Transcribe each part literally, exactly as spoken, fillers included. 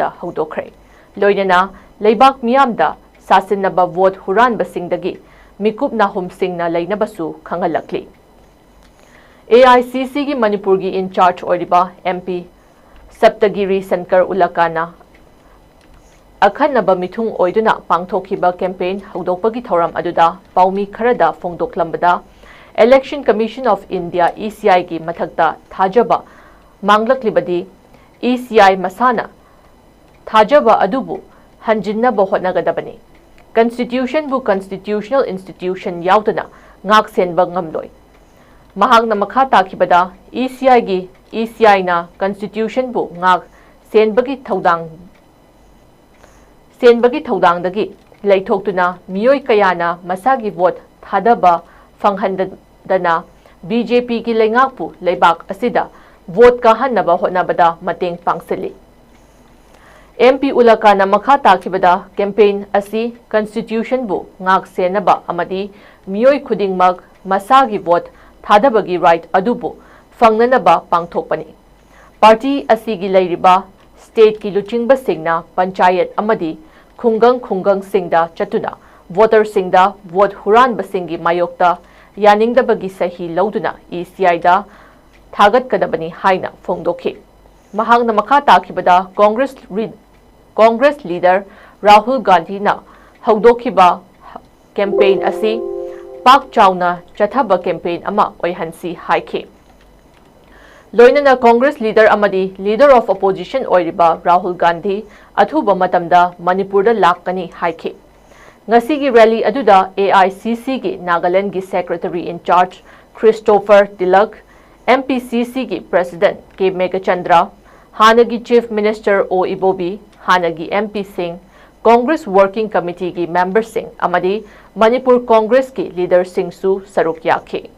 ꯍꯧꯗꯣꯛꯈ꯭ꯔꯦ꯫ ꯂꯣꯏꯅꯅ ꯂꯩꯕꯥꯛ ꯃꯤꯌꯥꯝꯗ ꯁꯥꯁꯤꯟꯅꯕ ꯚꯣꯠ ꯍꯨꯔꯥꯟꯕꯁꯤꯡꯗꯒꯤ ꯃꯤꯀꯨꯞ ꯅꯥꯍꯨꯝꯁꯤꯡꯅ ꯂꯩꯅꯕꯁꯨ ꯈꯪꯍꯜꯂꯛꯂꯤ꯫ ꯑꯦ ꯑꯥꯏ ꯁꯤ ꯁꯤꯒꯤ ꯃꯅꯤꯄꯨꯔꯒꯤ ꯏꯟꯆꯥꯔꯖ ꯑꯣꯏꯔꯤꯕ ꯑꯦꯝ ꯄꯤ ꯁꯞꯇꯒꯤꯔꯤ ꯁꯟꯀꯔ ꯎꯂꯀꯥꯅ ꯑꯈꯟꯅꯕ ꯃꯤꯊꯨꯡ ꯑꯣꯏꯗꯨꯅ ꯄꯥꯡꯊꯣꯛꯈꯤꯕ ꯀꯦꯝꯄꯦꯟ ꯍꯧꯗꯣꯛꯄꯒꯤ ꯊꯧꯔꯝ ꯑꯗꯨꯗ ꯄꯥꯎꯃꯤ ꯈꯔꯗ ꯐꯣꯡꯗꯣꯛꯂꯝꯕꯗ, Election Commission of India, E C I ꯒꯤ ꯃꯊꯛꯇ ꯊꯥꯖꯕ ꯃꯥꯡꯂꯛꯂꯤꯕꯗꯤ E C I ꯃꯁꯥꯅ ꯊꯥꯖꯕ ꯑꯗꯨꯕꯨ ꯍꯟꯖꯤꯟꯅꯕ ꯍꯣꯠꯅꯒꯗꯕꯅꯤ꯫ Constitution ꯕꯨ constitutional institution ꯌꯥꯎꯗꯅ ꯉꯥꯛ ꯁꯦꯟꯕ ꯉꯝꯂꯣꯏ꯫ ꯃꯍꯥꯛꯅ ꯃꯈꯥ ꯇꯥꯈꯤꯕꯗ, E C I ꯒꯤ, E C I ꯅ Constitution ꯕꯨ ꯉꯥꯛ ꯁꯦꯟꯕꯒꯤ ꯊꯧꯗꯥꯡ, ꯁꯦꯟꯕꯒꯤ ꯊꯧꯗꯥꯡꯗꯒꯤ ꯂꯩꯊꯣꯛꯇꯨꯅ ꯃꯤꯑꯣꯏ ꯀꯌꯥꯅ ꯃꯁꯥꯒꯤ ꯚꯣꯠ ꯊꯥꯗꯕ ꯐꯪꯍꯟꯗꯅ B J P ꯒꯤ ꯂꯩꯉꯥꯛꯄꯨ ꯂꯩꯕꯥꯛ ꯑꯁꯤꯗ ꯚꯣꯠ ꯀꯥꯍꯟꯅꯕ ꯍꯣꯠꯅꯕꯗ ꯃꯇꯦꯡ ꯄꯥꯡꯁꯤꯜꯂꯤ꯫ ꯑꯦꯝ ꯄꯤ ꯎꯂꯀꯥꯅ ꯃꯈꯥ ꯇꯥꯈꯤꯕꯗ, ꯀꯦꯝꯄꯦꯟ ꯑꯁꯤ Constitution ꯕꯨ ꯉꯥꯛ ꯁꯦꯟꯅꯕ ꯑꯃꯗꯤ ꯃꯤꯑꯣꯏ ꯈꯨꯗꯤꯡꯃꯛ ꯃꯁꯥꯒꯤ ꯚꯣꯠ ꯊꯥꯗꯕꯒꯤ right ꯑꯗꯨꯕꯨ ꯐꯪꯅꯅꯕ ꯄꯥꯡꯊꯣꯛꯄꯅꯤ꯫ ꯄꯥꯔꯇꯤ ꯑꯁꯤꯒꯤ ꯂꯩꯔꯤꯕ state ꯀꯤ ꯂꯨꯆꯤꯡꯕꯁꯤꯡꯅ ꯄꯟꯆꯥꯌꯠ ꯑꯃꯗꯤ ꯈꯨꯡꯒꯪ ꯈꯨꯡꯒꯪꯁꯤꯡꯗ ꯆꯠꯇꯨꯅ ꯚꯣꯇꯔꯁꯤꯡꯗ ꯚꯣꯠ ꯍꯨꯔꯥꯟꯕꯁꯤꯡꯒꯤ ꯃꯥꯌꯣꯛꯇ ꯌꯥꯅꯤꯡꯗꯕꯒꯤ ꯁꯍꯤ ꯂꯧꯗꯨꯅ E C I ꯗ ꯊꯥꯒꯠꯀꯗꯕꯅꯤ ꯍꯥꯏꯅ ꯐꯣꯡꯗꯣꯛꯈꯤ꯫ ꯃꯍꯥꯛꯅ ꯃꯈꯥ ꯇꯥꯈꯤꯕꯗ, ꯀꯣꯡꯒ꯭ꯔꯦꯁ ꯔꯤ-, ꯀꯣꯡꯒ꯭ꯔꯦꯁ ꯂꯤꯗꯔ ꯔꯥꯍꯨꯜ ꯒꯥꯟꯙꯤꯅ ꯍꯧꯗꯣꯛꯈꯤꯕ ꯀꯦꯝꯄꯦꯟ ꯑꯁꯤ ꯄꯥꯛ ꯆꯥꯎꯅ ꯆꯠꯊꯕ ꯀꯦꯝꯄꯦꯟ ꯑꯃ ꯑꯣꯏꯍꯟꯁꯤ ꯍꯥꯏꯈꯤ꯫ ꯂꯣꯏꯅꯅ ꯀꯣꯡꯒ꯭ꯔꯦꯁ ꯂꯤꯗꯔ ꯑꯃꯗꯤ Leader of Opposition ꯑꯣꯏꯔꯤꯕ ꯔꯥꯍꯨꯜ ꯒꯥꯟꯙꯤ ꯑꯊꯨꯕ ꯃꯇꯝꯗ ꯃꯅꯤꯄꯨꯔꯗ ꯂꯥꯛꯀꯅꯤ ꯍꯥꯏꯈꯤ꯫ ꯉꯁꯤꯒꯤ ꯔꯦꯂꯤ ꯑꯗꯨꯗ A I C C ꯒꯤ ꯅꯥꯒꯥꯂꯦꯟꯗꯒꯤ Secretary in Charge Christopher tilak, M P C C ꯒꯤ President ꯀꯦ ꯃꯦꯘꯆꯟꯗ꯭ꯔ, ꯍꯥꯟꯅꯒꯤ Chief Minister ꯑꯣ ꯏꯕꯣꯕꯤ, ꯍꯥꯟꯅꯒꯤ M P ꯁꯤꯡ, Congress Working Committee ꯒꯤ member ꯁꯤꯡ ꯑꯃꯗꯤ ꯃꯅꯤꯄꯨꯔ ꯀꯣꯡꯒ꯭ꯔꯦꯁꯀꯤ ꯂꯤꯗꯔꯁꯤꯡꯁꯨ ꯁꯔꯨꯛ ꯌꯥꯈꯤ꯫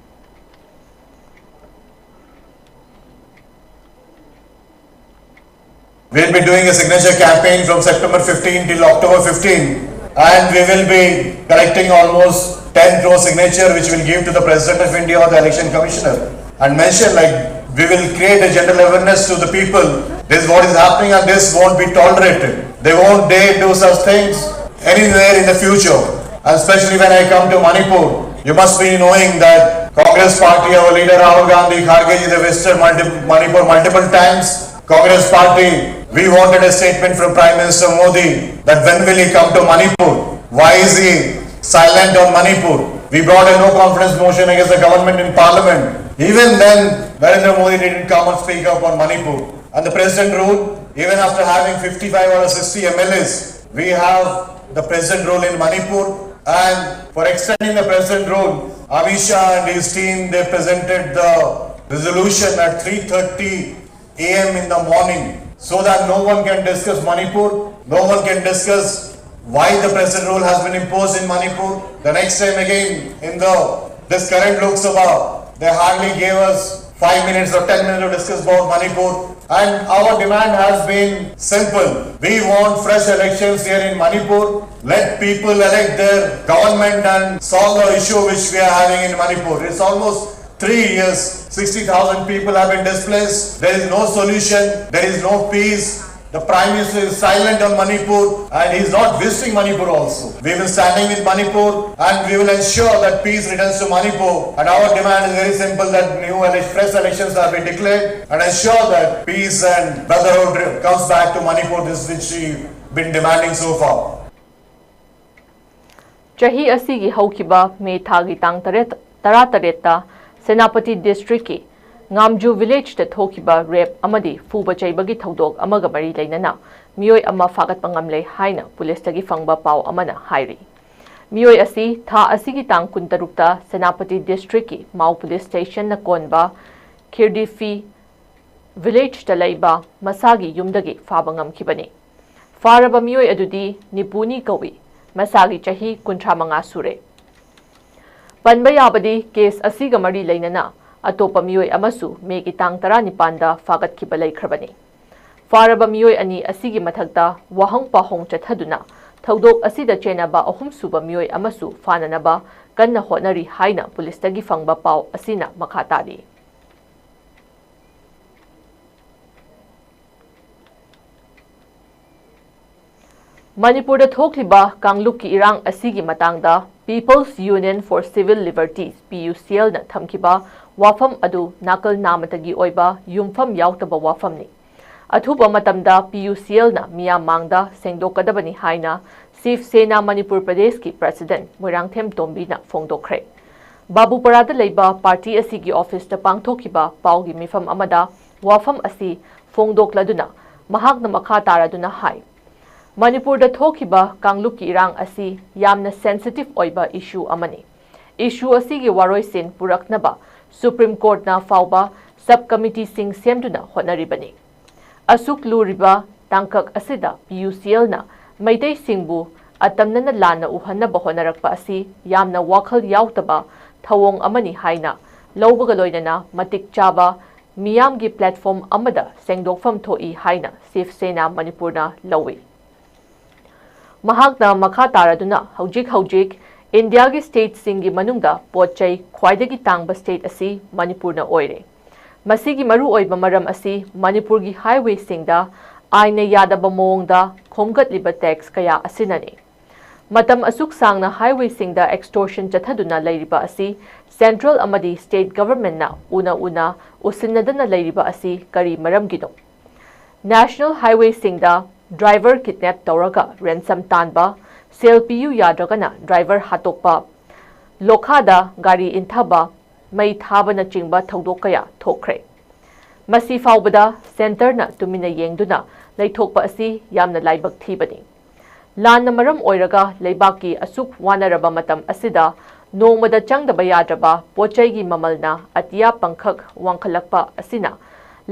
We'll be doing a signature campaign from September fifteen till October fifteen, and we will be collecting almost ten crore signature, which we'll give to the President of India or the Election Commissioner, and mention, like, we will create a general awareness to the people This is what is happening and this won't be tolerated. They won't dare do such things anywhere in the future. And especially when I come to Manipur, you must be knowing that Congress party, our leader Rahul Gandhi Kharge ji, they visited multi- Manipur multiple times. Congress party, we wanted a statement from Prime Minister Modi that when will he come to Manipur? Why is he silent on Manipur? We brought a no confidence motion against the government in parliament. Even then, Narendra Modi didn't come and speak up on Manipur. And the president ruled, even after having fifty-five or sixty M L As, we have the president rule in Manipur. And for extending the president rule, Amit Shah and his team, they presented the resolution at three thirty a m in the morning so that no one can discuss Manipur, no one can discuss why the president rule has been imposed in Manipur. The next time again in the this current Lok Sabha, they hardly gave us five minutes or ten minutes to discuss about Manipur. And our demand has been simple. We want fresh elections here in Manipur. Let people elect their government and solve the issue which we are having in Manipur. It's almost three years, sixty thousand people have been displaced. There is no solution, there is no peace. The Prime Minister is silent on Manipur and he is not visiting Manipur also. We will standing with Manipur and we will ensure that peace returns to Manipur. And our demand is very simple, that new ele- fresh elections have been declared and ensure that peace and brotherhood comes back to Manipur. This is which we've been demanding so far. ꯆꯍꯤ ꯑꯁꯤꯒꯤ ꯍꯧꯈꯤꯕ ꯃꯦ ꯊꯥꯒꯤ ꯇꯥꯡ ꯇꯔꯦꯠ, ꯇꯔꯥꯇꯔꯦꯠꯇ ꯁꯦꯅꯥꯄꯇꯤ ꯗꯤꯁꯇ꯭ꯔꯤꯛꯀꯤ ꯉꯥꯝꯖꯨ ꯚꯤꯂꯦꯖꯇ ꯊꯣꯛꯈꯤꯕ ꯔꯦꯞ ꯑꯃꯗꯤ ꯐꯨꯕ ꯆꯩꯕꯒꯤ ꯊꯧꯗꯣꯛ ꯑꯃꯒ ꯃꯔꯤ ꯂꯩꯅꯅ ꯃꯤꯑꯣꯏ ꯑꯃ ꯐꯥꯒꯠꯄ ꯉꯝꯂꯦ ꯍꯥꯏꯅ ꯄꯨꯂꯤꯁꯇꯒꯤ ꯐꯪꯕ ꯄꯥꯎ ꯑꯃꯅ ꯍꯥꯏꯔꯤ꯫ ꯃꯤꯑꯣꯏ ꯑꯁꯤ ꯊꯥ ꯑꯁꯤꯒꯤ ꯇꯥꯡ ꯀꯨꯟꯇꯔꯨꯛꯇ ꯁꯦꯅꯥꯄꯇꯤ ꯗꯤꯁꯇ꯭ꯔꯤꯛꯀꯤ ꯃꯥꯎ ꯄꯨꯂꯤꯁ ꯁ꯭ꯇꯦꯁꯟꯅ ꯀꯣꯟꯕ ꯈꯤꯔꯗꯤꯐꯤ ꯚꯤꯂꯦꯖꯇ ꯂꯩꯕ ꯃꯁꯥꯒꯤ ꯌꯨꯝꯗꯒꯤ ꯐꯥꯕ ꯉꯝꯈꯤꯕꯅꯤ꯫ ꯐꯥꯔꯕ ꯃꯤꯑꯣꯏ ꯑꯗꯨꯗꯤ ꯅꯤꯄꯨꯅꯤ ꯀꯧꯏ꯫ ꯃꯁꯥꯒꯤ ꯆꯍꯤ ꯀꯨꯟꯊ꯭ꯔꯥ ꯃꯉꯥ ꯁꯨꯔꯦ꯫ ꯄꯟꯕ ꯌꯥꯕꯗꯤ, ꯀꯦꯁ ꯑꯁꯤꯒ ꯃꯔꯤ ꯂꯩꯅꯅ ꯑꯇꯣꯞꯄ ꯃꯤꯑꯣꯏ ꯑꯃꯁꯨ ꯃꯦꯒꯤ ꯇꯥꯡ ꯇꯔꯥꯅꯤꯄꯥꯟꯗ ꯐꯥꯒꯠꯈꯤꯕ ꯂꯩꯈ꯭ꯔꯕꯅꯤ꯫ ꯐꯥꯔꯕ ꯃꯤꯑꯣꯏ ꯑꯅꯤ ꯑꯁꯤꯒꯤ ꯃꯊꯛꯇ ꯋꯥꯍꯪ ꯄꯥꯎꯍꯣꯡ ꯆꯠꯊꯗꯨꯅ ꯊꯧꯗꯣꯛ ꯑꯁꯤꯗ ꯆꯦꯟꯅꯕ ꯑꯍꯨꯝꯁꯨꯕ ꯃꯤꯑꯣꯏ ꯑꯃꯁꯨ ꯐꯥꯅꯅꯕ ꯀꯟꯅ ꯍꯣꯠꯅꯔꯤ ꯍꯥꯏꯅ ꯄꯨꯂꯤꯁꯇꯒꯤ ꯐꯪꯕ ꯄꯥꯎ ꯑꯁꯤꯅ ꯃꯈꯥ ꯇꯥꯔꯤ꯫ ꯃꯅꯤꯄꯨꯔꯗ ꯊꯣꯛꯂꯤꯕ ꯀꯥꯡꯂꯨꯞꯀꯤ ꯏꯔꯥꯡ ꯑꯁꯤꯒꯤ ꯃꯇꯥꯡꯗ People's Union for Civil Liberties, P U C ꯑꯦꯜꯅ ꯊꯝꯈꯤꯕ ꯋꯥꯐꯝ ꯑꯗꯨ ꯅꯥꯀꯜ ꯅꯥꯝꯃꯇꯒꯤ ꯑꯣꯏꯕ ꯌꯨꯝꯐꯝ ꯌꯥꯎꯗꯕ ꯋꯥꯐꯝꯅꯤ꯫ ꯑꯊꯨꯕ ꯃꯇꯝꯗ ꯄꯤ ꯌꯨ ꯁꯤ ꯑꯦꯜꯅ ꯃꯤꯌꯥꯝ ꯃꯥꯡꯗ ꯁꯦꯡꯗꯣꯛꯀꯗꯕꯅꯤ ꯍꯥꯏꯅ ꯁꯤꯕ ꯁꯦꯅꯥ ꯃꯅꯤꯄꯨꯔ ꯄ꯭ꯔꯗꯦꯁꯀꯤ ꯄ꯭ꯔꯁꯤꯗꯦꯟꯠ ꯃꯣꯏꯔꯥꯡꯊꯦꯝ ꯇꯣꯝꯕꯤꯅ ꯐꯣꯡꯗꯣꯛꯈ꯭ꯔꯦ꯫ ꯕꯥꯕꯨꯄꯔꯥꯗ ꯂꯩꯕ ꯄꯥꯔꯇꯤ ꯑꯁꯤꯒꯤ ꯑꯣꯐꯤꯁꯇ ꯄꯥꯡꯊꯣꯛꯈꯤꯕ ꯄꯥꯎꯒꯤ ꯃꯤꯐꯝ ꯑꯃꯗ ꯋꯥꯐꯝ ꯑꯁꯤ ꯐꯣꯡꯗꯣꯛꯂꯗꯨꯅ ꯃꯍꯥꯛꯅ ꯃꯈꯥ ꯇꯥꯔꯗꯨꯅ ꯍꯥꯏ, ꯃꯅꯤꯄꯨꯔꯗ ꯊꯣꯛꯈꯤꯕ ꯀꯥꯡꯂꯨꯞꯀꯤ ꯏꯔꯥꯡ ꯑꯁꯤ ꯌꯥꯝꯅ ꯁꯦꯟꯁꯤꯇꯤꯚ ꯑꯣꯏꯕ ꯏꯁꯨ ꯑꯃꯅꯤ꯫ ꯏꯁꯨ ꯑꯁꯤꯒꯤ ꯋꯥꯔꯣꯏꯁꯤꯟ ꯄꯨꯔꯛꯅꯕ ꯁꯨꯄ꯭ꯔꯤꯝ ꯀꯣꯔꯠꯅ ꯐꯥꯎꯕ ꯁꯕ ꯀꯃꯤꯇꯤꯁꯤꯡ ꯁꯦꯝꯗꯨꯅ ꯍꯣꯠꯅꯔꯤꯕꯅꯤ꯫ ꯑꯁꯨꯛ ꯂꯨꯔꯤꯕ ꯇꯥꯡꯀꯛ ꯑꯁꯤꯗ ꯄꯤ ꯌꯨ ꯁꯤ ꯑꯦꯜꯅ ꯃꯩꯇꯩꯁꯤꯡꯕꯨ ꯑꯇꯝꯅꯅ ꯂꯥꯟꯅ ꯎꯍꯟꯅꯕ ꯍꯣꯠꯅꯔꯛꯄ ꯑꯁꯤ ꯌꯥꯝꯅ ꯋꯥꯈꯜ ꯌꯥꯎꯗꯕ ꯊꯧꯑꯣꯡ ꯑꯃꯅꯤ ꯍꯥꯏꯅ ꯂꯧꯕꯒ ꯂꯣꯏꯅꯅ ꯃꯇꯤꯛ ꯆꯥꯕ ꯃꯤꯌꯥꯝꯒꯤ ꯄ꯭ꯂꯦꯠꯐꯣꯔꯝ ꯑꯃꯗ ꯁꯦꯡꯗꯣꯛꯐꯝ ꯊꯣꯛꯏ ꯍꯥꯏꯅ ꯁꯤꯕ ꯁꯦꯅꯥ ꯃꯅꯤꯄꯨꯔꯅ ꯂꯧꯏ꯫ ꯃꯍꯥꯛꯅ ꯃꯈꯥ ꯇꯥꯔꯗꯨꯅ ꯍꯧꯖꯤꯛ ꯍꯧꯖꯤꯛ ꯏꯟꯗꯤꯌꯥꯒꯤ ꯁ꯭ꯇꯦꯠꯁꯤꯡꯒꯤ ꯃꯅꯨꯡꯗ ꯄꯣꯠ ꯆꯩ ꯈ꯭ꯋꯥꯏꯗꯒꯤ ꯇꯥꯡꯕ ꯁ꯭ꯇꯦꯠ ꯑꯁꯤ ꯃꯅꯤꯄꯨꯔꯅ ꯑꯣꯏꯔꯦ꯫ ꯃꯁꯤꯒꯤ ꯃꯔꯨꯑꯣꯏꯕ ꯃꯔꯝ ꯑꯁꯤ ꯃꯅꯤꯄꯨꯔꯒꯤ ꯍꯥꯏꯋꯦꯁꯤꯡꯗ ꯑꯥꯏꯟꯅ ꯌꯥꯗꯕ ꯃꯑꯣꯡꯗ ꯈꯣꯝꯒꯠꯂꯤꯕ ꯇꯦꯛꯁ ꯀꯌꯥ ꯑꯁꯤꯅꯅꯤ꯫ ꯃꯇꯝ ꯑꯁꯨꯛ ꯁꯥꯡꯅ ꯍꯥꯏꯋꯦꯁꯤꯡꯗ ꯑꯦꯛꯁꯇꯣꯔꯁꯟ ꯆꯠꯊꯗꯨꯅ ꯂꯩꯔꯤꯕ ꯑꯁꯤ ꯁꯦꯟꯇ꯭ꯔꯦꯜ ꯑꯃꯗꯤ ꯁ꯭ꯇꯦꯠ ꯒꯚꯔꯟꯃꯦꯟꯠꯅ ꯎꯅ ꯎꯅ ꯎꯁꯤꯟꯅꯗꯅ ꯂꯩꯔꯤꯕ ꯑꯁꯤ ꯀꯔꯤ ꯃꯔꯝꯒꯤꯅꯣ? ꯅꯦꯁꯅꯦꯜ ꯍꯥꯏꯋꯦꯁꯤꯡꯗ ꯗ꯭ꯔꯥꯏꯚꯔ ꯀꯤꯗꯅꯦꯞ ꯇꯧꯔꯒ ꯔꯦꯟꯁꯝ ꯇꯥꯟꯕ, ꯁꯦꯜ ꯄꯤꯌꯨ ꯌꯥꯗ꯭ꯔꯒꯅ ꯗ꯭ꯔꯥꯏꯚꯔ ꯍꯥꯠꯇꯣꯛꯄ, ꯂꯣꯈꯥꯗ ꯒꯥꯔꯤ ꯏꯟꯊꯕ, ꯃꯩ ꯊꯥꯕꯅꯆꯤꯡꯕ ꯊꯧꯗꯣꯛ ꯀꯌꯥ ꯊꯣꯛꯈ꯭ꯔꯦ꯫ ꯃꯁꯤ ꯐꯥꯎꯕꯗ ꯁꯦꯟꯇꯔꯅ ꯇꯨꯃꯤꯟꯅ ꯌꯦꯡꯗꯨꯅ ꯂꯩꯊꯣꯛꯄ ꯑꯁꯤ ꯌꯥꯝꯅ ꯂꯥꯏꯕꯛ ꯊꯤꯕꯅꯤ꯫ ꯂꯥꯟꯅ ꯃꯔꯝ ꯑꯣꯏꯔꯒ ꯂꯩꯕꯥꯛꯀꯤ ꯑꯁꯨꯛ ꯋꯥꯅꯔꯕ ꯃꯇꯝ ꯑꯁꯤꯗ ꯅꯣꯡꯃꯗ ꯆꯪꯗꯕ ꯌꯥꯗ꯭ꯔꯕ ꯄꯣꯠ ꯆꯩꯒꯤ ꯃꯃꯜꯅ ꯑꯇꯤꯌꯥ ꯄꯪꯈꯛ ꯋꯥꯡꯈꯠꯂꯛꯄ ꯑꯁꯤꯅ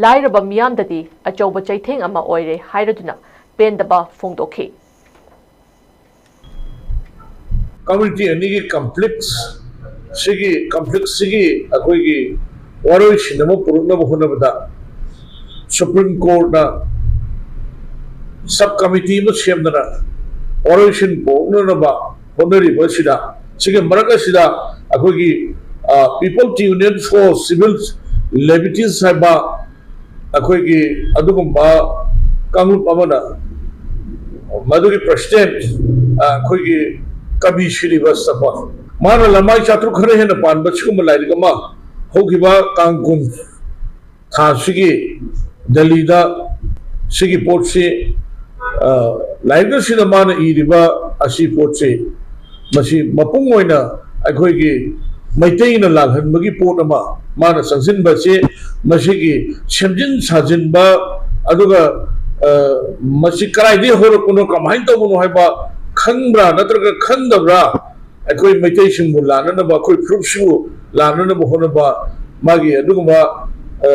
ꯂꯥꯏꯔꯕ ꯃꯤꯌꯥꯝꯗꯗꯤ ꯑꯆꯧꯕ ꯆꯩꯊꯦꯡ ꯑꯃ ꯑꯣꯏꯔꯦ ꯍꯥꯏꯔꯗꯨꯅ ꯄꯦꯟꯗꯕ ꯐꯣꯡꯗꯣꯛꯈꯤ꯫ ꯀꯝꯃ꯭ꯌꯨꯅꯤꯇꯤ ꯑꯅꯤꯒꯤ ꯀꯟꯐ꯭ꯂꯤꯛꯁ ꯁꯤꯒꯤ ꯀꯟꯐ꯭ꯂꯤꯛꯁ ꯁꯤꯒꯤ ꯑꯩꯈꯣꯏꯒꯤ ꯋꯥꯔꯣꯏꯁꯤꯟ ꯑꯃ ꯄꯨꯔꯛꯅꯕ ꯍꯣꯠꯅꯕꯗ ꯁꯨꯄ꯭ꯔꯤꯝ ꯀꯣꯔꯠꯅ ꯁꯕ ꯀꯃꯤꯇꯤ ꯑꯃ ꯁꯦꯝꯗꯅ ꯋꯥꯔꯣꯏꯁꯤꯟ ꯄꯨꯔꯛꯅꯅꯕ ꯍꯣꯠꯅꯔꯤꯕ ꯑꯁꯤꯗ, ꯁꯤꯒꯤ ꯃꯔꯛ ꯑꯁꯤꯗ ꯑꯩꯈꯣꯏꯒꯤ People's Union for Civil Liberties ꯍꯥꯏꯕ ꯑꯩꯈꯣꯏꯒꯤ ꯑꯗꯨꯒꯨꯝꯕ ꯀꯥꯡꯂꯨꯞ ꯑꯃꯅ ꯃꯗꯨꯒꯤ ꯄ꯭ꯔꯁꯤꯗꯦꯟꯠ, ꯑ, ꯑꯩꯈꯣꯏꯒꯤ ꯀꯕꯤ ꯁ꯭ꯔꯤꯕꯥꯁꯇꯕ, ꯃꯥꯅ ꯂꯃꯥꯏ ꯆꯥꯇ꯭ꯔꯨꯛ ꯈꯔ ꯍꯦꯟꯅ ꯄꯥꯟꯕ ꯁꯤꯒꯨꯝꯕ ꯂꯥꯏꯔꯤꯛ ꯑꯃ ꯍꯧꯈꯤꯕ ꯇꯥꯡ ꯀꯨꯟ ꯊꯥꯁꯤꯒꯤ ꯗꯦꯜꯂꯤꯗ ꯁꯤꯒꯤ ꯄꯣꯠꯁꯤ, ꯑ, ꯂꯥꯏꯔꯤꯛ ꯑꯁꯤꯗ ꯃꯥꯅ ꯏꯔꯤꯕ ꯑꯁꯤ ꯄꯣꯠꯁꯤ, ꯃꯁꯤ ꯃꯄꯨꯡ ꯑꯣꯏꯅ ꯑꯩꯈꯣꯏꯒꯤ ꯃꯩꯇꯩꯅ ꯂꯥꯜꯍꯟꯕꯒꯤ ꯄꯣꯠ ꯑꯃ ꯃꯥꯅ ꯆꯪꯁꯤꯟꯕꯁꯤ, ꯃꯁꯤꯒꯤ ꯁꯦꯝꯖꯤꯟ ꯁꯥꯖꯤꯟꯕ, ꯑꯗꯨꯒ, ꯑ, ꯃꯁꯤ ꯀꯗꯥꯏꯗꯒꯤ ꯍꯧꯔꯛꯄꯅꯣ, ꯀꯃꯥꯏꯅ ꯇꯧꯕꯅꯣ ꯍꯥꯏꯕ ꯈꯪꯕ꯭ꯔꯥ ꯅꯠꯇ꯭ꯔꯒ ꯈꯪꯗꯕ꯭ꯔꯥ? ꯑꯩꯈꯣꯏ ꯃꯩꯇꯩꯁꯤꯡꯕꯨ ꯂꯥꯟꯅꯅꯕ, ꯑꯩꯈꯣꯏ ꯐꯨꯔꯨꯞꯁꯤꯕꯨ ꯂꯥꯟꯅꯅꯕ ꯍꯣꯠꯅꯕ ꯃꯥꯒꯤ ꯑꯗꯨꯒꯨꯝꯕ, ꯑ,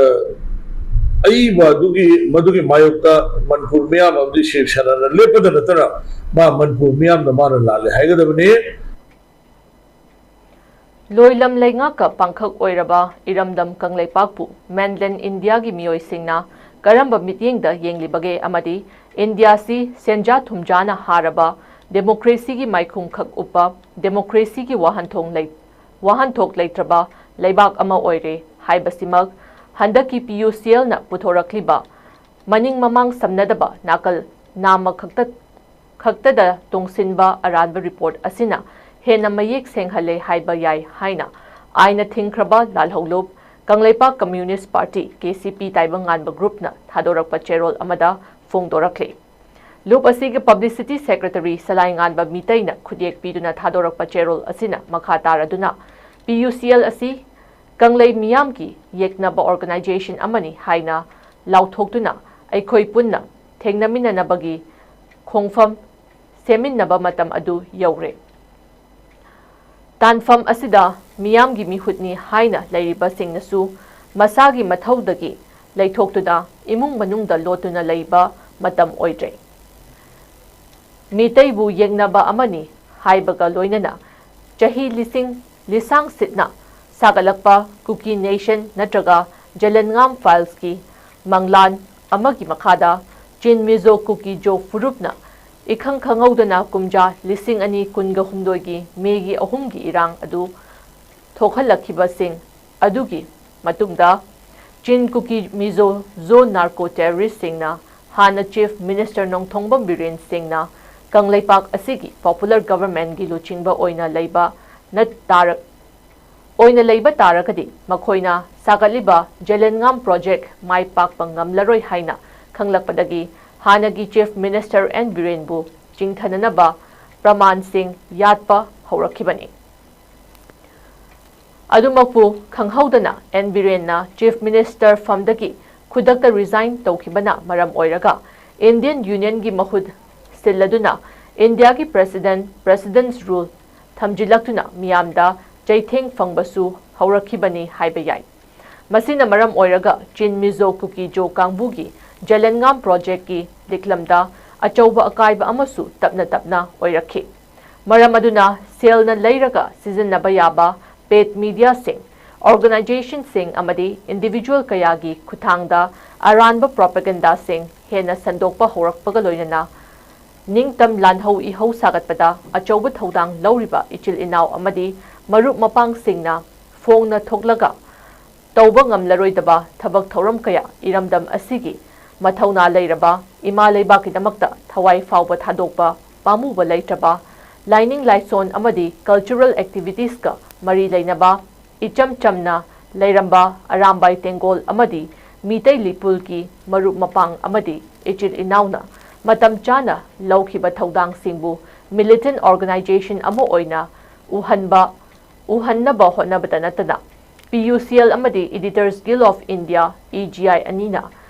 ꯑꯏꯕ ꯑꯗꯨꯒꯤ, ꯃꯗꯨꯒꯤ ꯃꯥꯌꯣꯛꯇ ꯃꯅꯤꯄꯨꯔ ꯃꯤꯌꯥꯝ ꯑꯃꯗꯤ ꯁꯤꯕ ꯁꯦꯅꯥꯅ ꯂꯦꯞꯄꯗ ꯅꯠꯇꯅ ꯃꯥ ꯃꯅꯤꯄꯨꯔ ꯃꯤꯌꯥꯝꯅ ꯃꯥꯅ ꯂꯥꯜꯂꯦ ꯍꯥꯏꯒꯗꯕꯅꯤ꯫ ꯂꯣꯏꯂꯝ ꯂꯩꯉꯥꯛꯀ ꯄꯥꯡꯈꯛ ꯑꯣꯏꯔꯕ ꯏꯔꯝꯗꯝ ꯀꯪꯂꯩꯄꯥꯛꯄꯨ ꯃꯦꯟꯂꯦꯟ ꯏꯟꯗꯤꯌꯥꯒꯤ ꯃꯤꯑꯣꯏꯁꯤꯡꯅ ꯀꯔꯝꯕ ꯃꯤꯠꯌꯦꯡꯗ ꯌꯦꯡꯂꯤꯕꯒꯦ ꯑꯃꯗꯤ ꯏꯟꯗꯤꯌꯥꯁꯤ ꯁꯦꯟꯖꯥ ꯊꯨꯝꯖꯥꯅ ꯍꯥꯔꯕ, ꯗꯦꯃꯣꯀ꯭ꯔꯦꯁꯤꯒꯤ ꯃꯥꯏꯈꯨꯝ ꯈꯛ ꯎꯞꯄ, ꯗꯦꯃꯣꯀ꯭ꯔꯦꯁꯤꯒꯤ ꯋꯥꯍꯟꯊꯣꯡ ꯂꯩ-, ꯋꯥꯍꯟꯊꯣꯛ ꯂꯩꯇ꯭ꯔꯕ ꯂꯩꯕꯥꯛ ꯑꯃ ꯑꯣꯏꯔꯦ ꯍꯥꯏꯕꯁꯤꯃꯛ ꯍꯟꯗꯛꯀꯤ ꯄꯤ ꯌꯨ ꯁꯤ ꯑꯦꯜꯅ ꯄꯨꯊꯣꯔꯛꯂꯤꯕ ꯃꯅꯤꯡ ꯃꯃꯥꯡ ꯁꯝꯅꯗꯕ ꯅꯥꯀꯜ ꯅꯥꯝꯃ ꯈꯛꯇ ꯈꯛꯇꯗ ꯇꯣꯡꯁꯤꯟꯕ ꯑꯔꯥꯟꯕ ꯔꯤꯄꯣꯔꯠ ꯑꯁꯤꯅ ꯍꯦꯟꯅ ꯃꯌꯦꯛ ꯁꯦꯡꯍꯜꯂꯦ ꯍꯥꯏꯕ ꯌꯥꯏ ꯍꯥꯏꯅ ꯑꯥꯏꯟꯅ ꯊꯤꯡꯈ꯭ꯔꯕ ꯂꯥꯜꯍꯧꯂꯨꯞ Kangleipak communist party, K C ꯄꯤ, ꯇꯥꯏꯕꯪ ꯉꯥꯟꯕ ꯒ꯭ꯔꯨꯞꯅ ꯊꯥꯗꯣꯔꯛꯄ ꯆꯦꯔꯣꯜ ꯑꯃꯗ ꯐꯣꯡꯗꯣꯔꯛꯂꯤ꯫ ꯂꯨꯞ ꯑꯁꯤꯒꯤ ꯄꯕ꯭ꯂꯤꯁꯤꯇꯤ ꯁꯦꯀ꯭ꯔꯦꯇꯔꯤ ꯁꯂꯥꯏ ꯉꯥꯟꯕ ꯃꯤꯇꯩꯅ ꯈꯨꯠꯌꯦꯛ ꯄꯤꯗꯨꯅ ꯊꯥꯗꯣꯔꯛꯄ ꯆꯦꯔꯣꯜ ꯑꯁꯤꯅ ꯃꯈꯥ ꯇꯥꯔꯗꯨꯅ ꯄꯤ ꯌꯨ ꯁꯤ ꯑꯦꯜ ꯑꯁꯤ ꯀꯪꯂꯩ ꯃꯤꯌꯥꯝꯒꯤ ꯌꯦꯛꯅꯕ ꯑꯣꯔꯒꯅꯥꯏꯖꯦꯁꯟ ꯑꯃꯅꯤ ꯍꯥꯏꯅ ꯂꯥꯎꯊꯣꯛꯇꯨꯅ ꯑꯩꯈꯣꯏ ꯄꯨꯟꯅ ꯊꯦꯡꯅꯃꯤꯟꯅꯅꯕꯒꯤ ꯈꯣꯡꯐꯝ ꯁꯦꯝꯃꯤꯟꯅꯕ ꯃꯇꯝ ꯑꯗꯨ ꯌꯧꯔꯦ꯫ ꯇꯥꯟꯐꯝ ꯑꯁꯤꯗ ꯃꯤꯌꯥꯝꯒꯤ ꯃꯤꯍꯨꯠꯅꯤ ꯍꯥꯏꯅ ꯂꯩꯔꯤꯕꯁꯤꯡꯅꯁꯨ ꯃꯁꯥꯒꯤ ꯃꯊꯧꯗꯒꯤ ꯂꯩꯊꯣꯛꯇꯨꯅ ꯏꯃꯨꯡ ꯃꯅꯨꯡꯗ ꯂꯣꯠꯇꯨꯅ ꯂꯩꯕ ꯃꯇꯝ ꯑꯣꯏꯗ꯭ꯔꯦ꯫ ꯃꯤꯇꯩꯕꯨ ꯌꯦꯡꯅꯕ ꯑꯃꯅꯤ ꯍꯥꯏꯕꯒ ꯂꯣꯏꯅꯅ ꯆꯍꯤ ꯂꯤꯁꯤꯡ ꯂꯤꯁꯥꯡ ꯁꯤꯠꯅ ꯁꯥꯒꯠꯂꯛꯄ ꯀꯨꯀꯤ ꯅꯦꯁꯟ ꯅꯠꯇ꯭ꯔꯒ ꯖꯂꯟꯉꯥꯝ ꯐꯥꯏꯜꯁꯀꯤ ꯃꯪꯂꯥꯟ ꯑꯃꯒꯤ ꯃꯈꯥꯗ ꯆꯤꯟ ꯃꯤꯖꯣ ꯀꯨꯀꯤ ꯖꯣ ꯐꯨꯔꯨꯞꯅ ꯏꯈꯪ ꯈꯪꯍꯧꯗꯅ ꯀꯨꯝꯖꯥ ꯂꯤꯁꯤꯡ ꯑꯅꯤ ꯀꯨꯟꯒ ꯍꯨꯝꯗꯣꯏꯒꯤ ꯃꯦꯒꯤ ꯑꯍꯨꯝꯒꯤ ꯏꯔꯥꯡ ꯑꯗꯨ ꯊꯣꯛꯍꯜꯂꯛꯈꯤꯕꯁꯤꯡ ꯑꯗꯨꯒꯤ ꯃꯇꯨꯡꯗ ꯆꯤꯟ ꯀꯨꯀꯤ ꯃꯤꯖꯣ ꯖꯣ ꯅꯥꯔꯀꯣ ꯇꯦꯔꯣꯔꯤꯁꯁꯤꯡꯅ ꯍꯥꯟꯅ Chief Minister ꯅꯣꯡꯊꯣꯡꯕꯝ ꯕꯤꯔꯦꯟ ꯁꯤꯡꯅ ꯀꯪꯂꯩꯄꯥꯛ ꯑꯁꯤꯒꯤ Popular Government ꯀꯤ ꯂꯨꯆꯤꯡꯕ ꯑꯣꯏꯅ ꯂꯩꯕ ꯅꯠ-, ꯇꯥꯔꯛ-, ꯑꯣꯏꯅ ꯂꯩꯕ ꯇꯥꯔꯒꯗꯤ ꯃꯈꯣꯏꯅ ꯁꯥꯒꯠꯂꯤꯕ ꯖꯦꯂꯦꯟꯉꯥꯝ Project ꯃꯥꯏ ꯄꯥꯛꯄ ꯉꯝꯂꯔꯣꯏ ꯍꯥꯏꯅ ꯈꯪꯂꯛꯄꯗꯒꯤ ꯍꯥꯟꯅꯒꯤ Chief Minister ꯑꯦꯟ ꯕꯤꯔꯦꯟꯕꯨ ꯆꯤꯡꯊꯅꯅꯕ ꯄ꯭ꯔꯃꯥꯟꯁꯤꯡ ꯌꯥꯠꯄ ꯍꯧꯔꯛꯈꯤꯕꯅꯤ꯫ ꯑꯗꯨꯃꯛꯄꯨ ꯈꯪꯍꯧꯗꯅ ꯑꯦꯟ ꯕꯤꯔꯦꯟꯅ Chief Minister ꯐꯝꯗꯒꯤ ꯈꯨꯗꯛꯇ resign ꯇꯧꯈꯤꯕꯅ ꯃꯔꯝ ꯑꯣꯏꯔꯒ Indian Union ꯒꯤ ꯃꯍꯨꯠ ꯁꯤꯜꯂꯗꯨꯅ ꯏꯟꯗꯤꯌꯥꯒꯤ President, President's Rule ꯊꯝꯖꯤꯜꯂꯛꯇꯨꯅ ꯃꯤꯌꯥꯝꯗ ꯆꯩꯊꯦꯡ ꯐꯪꯕꯁꯨ ꯍꯧꯔꯛꯈꯤꯕꯅꯤ ꯍꯥꯏꯕ ꯌꯥꯏ꯫ ꯃꯁꯤꯅ ꯃꯔꯝ ꯑꯣꯏꯔꯒ ꯆꯤꯟ ꯃꯤꯖꯣ ꯀꯨꯀꯤ ꯖꯣ ꯀꯥꯡꯕꯨꯒꯤ ꯖꯦꯂꯦꯟꯉꯥꯝ Project ꯀꯤ ꯂꯤꯛꯂꯝꯗ ꯑꯆꯧꯕ ꯑꯀꯥꯏꯕ ꯑꯃꯁꯨ ꯇꯞꯅ ꯇꯞꯅ ꯑꯣꯏꯔꯛꯈꯤ꯫ ꯃꯔꯝ ꯑꯗꯨꯅ ꯁꯦꯜꯅ ꯂꯩꯔꯒ ꯁꯤꯖꯤꯟꯅꯕ ꯌꯥꯕ paid media ꯁꯤꯡ, organization ꯁꯤꯡ ꯑꯃꯗꯤ individual ꯀꯌꯥꯒꯤ ꯈꯨꯠꯊꯥꯡꯗ ꯑꯔꯥꯟꯕ propaganda ꯁꯤꯡ ꯍꯦꯟꯅ ꯁꯟꯗꯣꯛꯄ ꯍꯧꯔꯛꯄꯒ ꯂꯣꯏꯅꯅ ꯅꯤꯡꯇꯝ ꯂꯥꯟꯍꯧ ꯏꯍꯧ ꯁꯥꯒꯠꯄꯗ ꯑꯆꯧꯕ ꯊꯧꯗꯥꯡ ꯂꯧꯔꯤꯕ ꯏꯆꯤꯜ ꯏꯅꯥꯎ ꯑꯃꯗꯤ ꯃꯔꯨꯞ ꯃꯄꯥꯡꯁꯤꯡꯅ ꯐꯣꯡꯅ ꯊꯣꯛꯂꯒ ꯇꯧꯕ ꯉꯝꯂꯔꯣꯏꯗꯕ ꯊꯕꯛ ꯊꯧꯔꯝ ꯀꯌꯥ ꯏꯔꯝꯗꯝ ꯑꯁꯤꯒꯤ ꯃꯊꯧꯅꯥ ꯂꯩꯔꯕ ꯏꯃꯥ ꯂꯩꯕꯥꯛꯀꯤꯗꯃꯛꯇ ꯊꯋꯥꯏ ꯐꯥꯎꯕ ꯊꯥꯗꯣꯛꯄ ꯄꯥꯝꯃꯨꯕ ꯂꯩꯇ꯭ꯔꯕ ꯂꯥꯏꯅꯤꯡ ꯂꯥꯏꯁꯣꯟ ꯑꯃꯗꯤ cultural activities ꯀ ꯃꯔꯤ ꯂꯩꯅꯕ ꯏꯆꯝ ꯆꯝꯅ ꯂꯩꯔꯝꯕ ꯑꯔꯥꯝꯕꯥꯏ ꯇꯦꯡꯒꯣꯜ ꯑꯃꯗꯤ ꯃꯤꯇꯩ ꯂꯤꯄꯨꯜꯒꯤ ꯃꯔꯨꯞ ꯃꯄꯥꯡ ꯑꯃꯗꯤ ꯏꯆꯤꯜ ꯏꯅꯥꯎꯅ ꯃꯇꯝ ꯆꯥꯅ ꯂꯧꯈꯤꯕ ꯊꯧꯗꯥꯡꯁꯤꯡꯕꯨ militant organization ꯑꯃ ꯑꯣꯏꯅ ꯎꯍꯟꯕ, ꯎꯍꯟꯅꯕ ꯍꯣꯠꯅꯕꯇ ꯅꯠꯇꯅ P U C L ꯑꯃꯗꯤ Editors Guild of India, E G I ꯑꯅꯤꯅ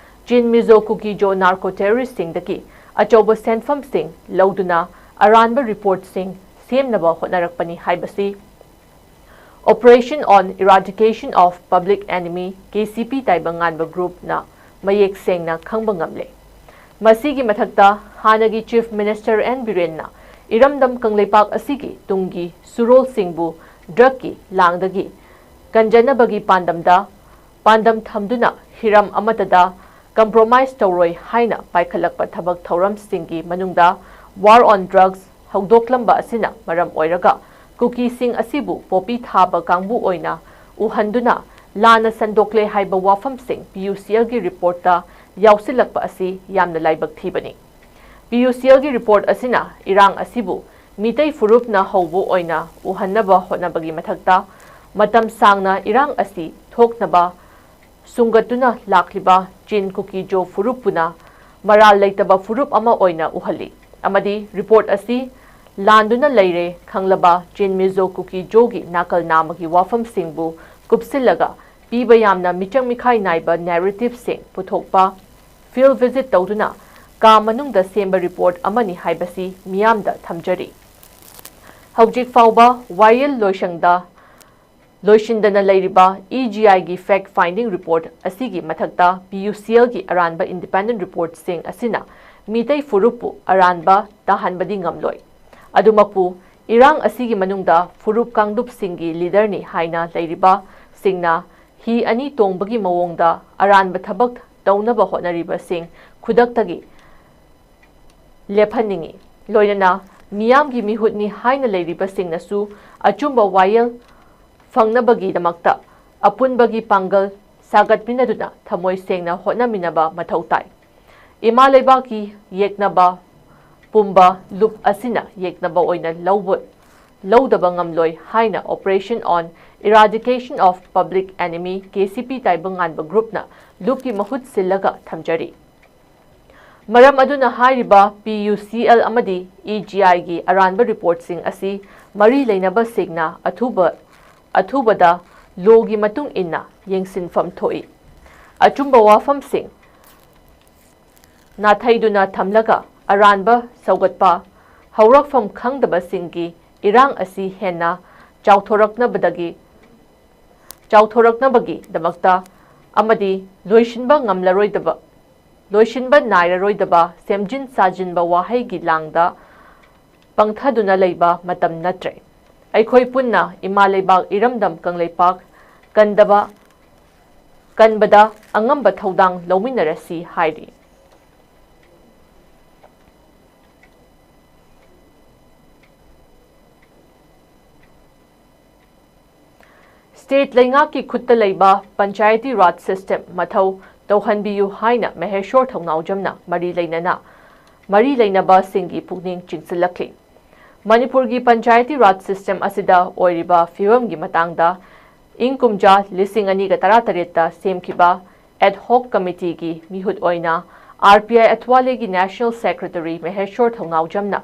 ꯆꯤꯟ ꯃꯤꯖꯣ ꯀꯨꯀꯤ ꯖꯣ narco terrorist ꯁꯤꯡꯗꯒꯤ ꯑꯆꯧꯕ ꯁꯦꯟꯐꯝꯁꯤꯡ ꯂꯧꯗꯨꯅ ꯑꯔꯥꯟꯕ report ꯁꯤꯡ ꯁꯦꯝꯅꯕ ꯍꯣꯠꯅꯔꯛꯄꯅꯤ ꯍꯥꯏꯕꯁꯤ Operation on Eradication of Public Enemy, K C P ꯇꯥꯏꯕꯪꯉꯥꯟꯕ group ꯅ ꯃꯌꯦꯛ ꯁꯦꯡꯅ ꯈꯪꯕ ꯉꯝꯂꯦ꯫ ꯃꯁꯤꯒꯤ ꯃꯊꯛꯇ ꯍꯥꯟꯅꯒꯤ Chief Minister ꯑꯦꯟ ꯕꯤꯔꯦꯟꯅ ꯏꯔꯝꯗꯝ ꯀꯪꯂꯩꯄꯥꯛ ꯑꯁꯤꯒꯤ ꯇꯨꯡꯒꯤ ꯁꯨꯔꯣꯜꯁꯤꯡꯕꯨ drug ꯀꯤ ꯂꯥꯡꯗꯒꯤ ꯀꯟꯖꯅꯕꯒꯤ ꯄꯥꯟꯗꯝꯗ, ꯄꯥꯟꯗꯝ ꯊꯝꯗꯨꯅ ꯍꯤꯔꯝ ꯑꯃꯠꯇꯗ compromise ꯇꯧꯔꯣꯏ ꯍꯥꯏꯅ ꯄꯥꯏꯈꯠꯂꯛꯄ ꯊꯕꯛ ꯊꯧꯔꯝꯁꯤꯡꯒꯤ ꯃꯅꯨꯡꯗ war on drugs ꯍꯧꯗꯣꯛꯂꯝꯕ ꯑꯁꯤꯅ ꯃꯔꯝ ꯑꯣꯏꯔꯒ ꯀꯨꯀꯤꯁꯤꯡ ꯑꯁꯤꯕꯨ ꯄꯣꯄꯤ ꯊꯥꯕ ꯀꯥꯡꯕꯨ ꯑꯣꯏꯅ ꯎꯍꯟꯗꯨꯅ ꯂꯥꯟꯅ ꯁꯟꯗꯣꯛꯂꯦ ꯍꯥꯏꯕ ꯋꯥꯐꯝꯁꯤꯡ ꯄꯤ ꯌꯨ ꯁꯤ ꯑꯦꯜꯒꯤ ꯔꯤꯄꯣꯔꯠꯇ ꯌꯥꯎꯁꯤꯜꯂꯛꯄ ꯑꯁꯤ ꯌꯥꯝꯅ ꯂꯥꯏꯕꯛ ꯊꯤꯕꯅꯤ꯫ ꯄꯤ ꯌꯨ ꯁꯤ ꯑꯦꯜꯒꯤ ꯔꯤꯄꯣꯔꯠ ꯑꯁꯤꯅ ꯏꯔꯥꯡ ꯑꯁꯤꯕꯨ ꯃꯤꯇꯩ ꯐꯨꯔꯨꯞꯅ ꯍꯧꯕ ꯑꯣꯏꯅ ꯎꯍꯟꯅꯕ ꯍꯣꯠꯅꯕꯒꯤ ꯃꯊꯛꯇ, ꯃꯇꯝ ꯁꯥꯡꯅ ꯏꯔꯥꯡ ꯑꯁꯤ ꯊꯣꯛꯅꯕ ꯁꯨꯡꯒꯠꯇꯨꯅ ꯂꯥꯛꯂꯤꯕ ꯆꯤꯟ ꯀꯨꯀꯤ ꯖꯣ ꯐꯨꯔꯨꯞꯄꯨꯅ ꯃꯔꯥꯜ ꯂꯩꯇꯕ ꯐꯨꯔꯨꯞ ꯑꯃ ꯑꯣꯏꯅ ꯎꯍꯜꯂꯤ, ꯑꯃꯗꯤ ꯔꯤꯄꯣꯔꯠ ꯑꯁꯤ ꯂꯥꯟꯗꯨꯅ ꯂꯩꯔꯦ ꯈꯪꯂꯕ ꯆꯤꯟ ꯃꯤꯖꯣ ꯀꯨꯀꯤ ꯖꯣꯒꯤ ꯅꯥꯀꯜ ꯅꯥꯝꯃꯒꯤ ꯋꯥꯐꯝꯁꯤꯡꯕꯨ ꯀꯨꯞꯁꯤꯜꯂꯒ ꯄꯤꯕ ꯌꯥꯝꯅ ꯃꯤꯆꯪ ꯃꯤꯈꯥꯏ ꯅꯥꯏꯕ ꯅꯦꯔꯦꯇꯤꯚꯁꯤꯡ ꯄꯨꯊꯣꯛꯄ, ꯐꯤꯜꯗ ꯚꯤꯖꯤꯠ ꯇꯧꯗꯨꯅ ꯀꯥ ꯃꯅꯨꯡꯗ ꯁꯦꯝꯕ ꯔꯤꯄꯣꯔꯠ ꯑꯃꯅꯤ ꯍꯥꯏꯕꯁꯤ ꯃꯤꯌꯥꯝꯗ ꯊꯝꯖꯔꯤ꯫ ꯍꯧꯖꯤꯛ ꯐꯥꯎꯕ ꯋꯥꯌꯦꯜ ꯂꯣꯏꯁꯪꯗ ꯂꯣꯏꯁꯤꯟꯗꯅ ꯂꯩꯔꯤꯕ ꯏ ꯖꯤ ꯑꯥꯏꯒꯤ ꯐꯦꯛ ꯐꯥꯏꯟꯗꯤꯡ ꯔꯤꯄꯣꯔꯠ ꯑꯁꯤꯒꯤ ꯃꯊꯛꯇ ꯄꯤ ꯌꯨ ꯁꯤ ꯑꯦꯜꯒꯤ ꯑꯔꯥꯟꯕ ꯏꯟꯗꯤꯄꯦꯟꯗꯦꯟ ꯔꯤꯄꯣꯔꯠꯁꯤꯡ ꯑꯁꯤꯅ ꯃꯤꯇꯩ ꯐꯨꯔꯨꯞꯄꯨ ꯑꯔꯥꯟꯕ ꯇꯥꯍꯟꯕꯗꯤ ꯉꯝꯂꯣꯏ꯫ ꯑꯗꯨꯃꯛꯄꯨ, ꯏꯔꯥꯡ ꯑꯁꯤꯒꯤ ꯃꯅꯨꯡꯗ ꯐꯨꯔꯨꯞ ꯀꯥꯡꯂꯨꯞꯁꯤꯡꯒꯤ ꯂꯤꯗꯔꯅꯤ ꯍꯥꯏꯅ ꯂꯩꯔꯤꯕꯁꯤꯡꯅ ꯍꯤ ꯑꯅꯤ ꯇꯣꯡꯕꯒꯤ ꯃꯑꯣꯡꯗ ꯑꯔꯥꯟꯕ ꯊꯕꯛ ꯇꯧꯅꯕ ꯍꯣꯠꯅꯔꯤꯕꯁꯤꯡ ꯈꯨꯗꯛꯇꯒꯤ ꯂꯦꯞꯍꯟꯅꯤꯡꯏ꯫ ꯂꯣꯏꯅꯅ ꯃꯤꯌꯥꯝꯒꯤ ꯃꯤꯍꯨꯠꯅꯤ ꯍꯥꯏꯅ ꯂꯩꯔꯤꯕꯁꯤꯡꯅꯁꯨ ꯑꯆꯨꯝꯕ ꯋꯥꯌꯦꯜ ꯐꯪꯅꯕꯒꯤꯗꯃꯛꯇ ꯑꯄꯨꯟꯕꯒꯤ ꯄꯥꯡꯒꯜ ꯁꯥꯒꯠꯃꯤꯟꯅꯗꯨꯅ ꯊꯃꯣꯏ ꯁꯦꯡꯅ ꯍꯣꯠꯅꯃꯤꯟꯅꯕ ꯃꯊꯧ ꯇꯥꯏ꯫ ꯏꯃꯥ ꯂꯩꯕꯥꯛꯀꯤ ꯌꯦꯛꯅꯕ ꯄꯨꯝꯕ ꯂꯨꯞ ꯑꯁꯤꯅ ꯌꯦꯛꯅꯕ ꯑꯣꯏꯅ ꯂꯧꯕ, ꯂꯧꯗꯕ ꯉꯝꯂꯣꯏ ꯍꯥꯏꯅ Operation on Eradication of Public Enemy, K C ꯄꯤ ꯇꯥꯏꯕꯪꯉꯥꯟꯕ ꯒ꯭ꯔꯨꯞꯅ ꯂꯨꯞꯀꯤ ꯃꯍꯨꯠ ꯁꯤꯜꯂꯒ ꯊꯝꯖꯔꯤ꯫ ꯃꯔꯝ ꯑꯗꯨꯅ ꯍꯥꯏꯔꯤꯕ ꯄꯤ ꯌꯨ ꯁꯤ ꯑꯦꯜ ꯑꯃꯗꯤ ꯏ ꯖꯤ ꯑꯥꯏꯒꯤ ꯑꯔꯥꯟꯕ ꯔꯤꯄꯣꯔꯠꯁꯤꯡ ꯑꯁꯤ ꯃꯔꯤ ꯂꯩꯅꯕꯁꯤꯡꯅ ꯑꯊꯨꯕ, ꯑꯊꯨꯕꯗ ꯂꯣꯒꯤ ꯃꯇꯨꯡ ꯏꯟꯅ ꯌꯦꯡꯁꯤꯟꯐꯝ ꯊꯣꯛꯏ꯫ ꯑꯆꯨꯝꯕ ꯋꯥꯐꯝꯁꯤꯡ ꯅꯥꯊꯩꯗꯨꯅ ꯊꯝꯂꯒ ꯑꯔꯥꯟꯕ ꯁꯧꯒꯠꯄ ꯍꯧꯔꯛꯐꯝ ꯈꯪꯗꯕꯁꯤꯡꯒꯤ ꯏꯔꯥꯡ ꯑꯁꯤ ꯍꯦꯟꯅ ꯆꯥꯎꯊꯣꯔꯛꯅꯕꯗꯒꯤ, ꯆꯥꯎꯊꯣꯔꯛꯅꯕꯒꯤꯗꯃꯛꯇ ꯑꯃꯗꯤ ꯂꯣꯏꯁꯤꯟꯕ ꯉꯝꯂꯔꯣꯏꯗꯕ, ꯂꯣꯏꯁꯤꯟꯕ ꯅꯥꯏꯔꯔꯣꯏꯗꯕ ꯁꯦꯝꯖꯤꯟ ꯁꯥꯖꯤꯟꯕ ꯋꯥꯍꯩꯒꯤ ꯂꯥꯡꯗ ꯄꯪꯊꯗꯨꯅ ꯂꯩꯕ ꯃꯇꯝ ꯅꯠꯇ꯭ꯔꯦ꯫ ꯑꯩꯈꯣꯏ ꯄꯨꯟꯅ ꯏꯃꯥ ꯂꯩꯕꯥꯛ ꯏꯔꯝꯗꯝ ꯀꯪꯂꯩꯄꯥꯛ ꯀꯟꯗꯕ, ꯀꯟꯕꯗ ꯑꯉꯝꯕ ꯊꯧꯗꯥꯡ ꯂꯧꯃꯤꯟꯅꯔꯁꯤ ꯍꯥꯏꯔꯤ꯫ State ꯂꯩꯉꯥꯛꯀꯤ ꯈꯨꯠꯇ ꯂꯩꯕ Panchayati Raj system ꯃꯊꯧ ꯇꯧꯍꯟꯕꯤꯌꯨ ꯍꯥꯏꯅ ꯃꯍꯦꯁꯣꯔ ꯊꯧꯅꯥꯎꯖꯝꯅ ꯃꯔꯤ ꯂꯩꯅꯅ ꯃꯔꯤ ꯂꯩꯅꯕꯁꯤꯡꯒꯤ ꯄꯨꯛꯅꯤꯡ ꯆꯤꯡꯁꯤꯜꯂꯛꯂꯤ꯫ ꯃꯅꯤꯄꯨꯔꯒꯤ Panchayati Raj system ꯑꯁꯤꯗ ꯑꯣꯏꯔꯤꯕ ꯐꯤꯕꯝꯒꯤ ꯃꯇꯥꯡꯗ ꯏꯪ ꯀꯨꯝꯖꯥ ꯂꯤꯁꯤꯡ ꯑꯅꯤꯒ ꯇꯔꯥꯇꯔꯦꯠꯇ ꯁꯦꯝꯈꯤꯕ ad hoc committeeꯒꯤ ꯃꯤꯍꯨꯠ ꯑꯣꯏꯅ R P I ꯑꯊꯋꯥꯂꯦꯒꯤ National Secretary Mysore ꯊꯧꯅꯥꯎꯖꯝꯅ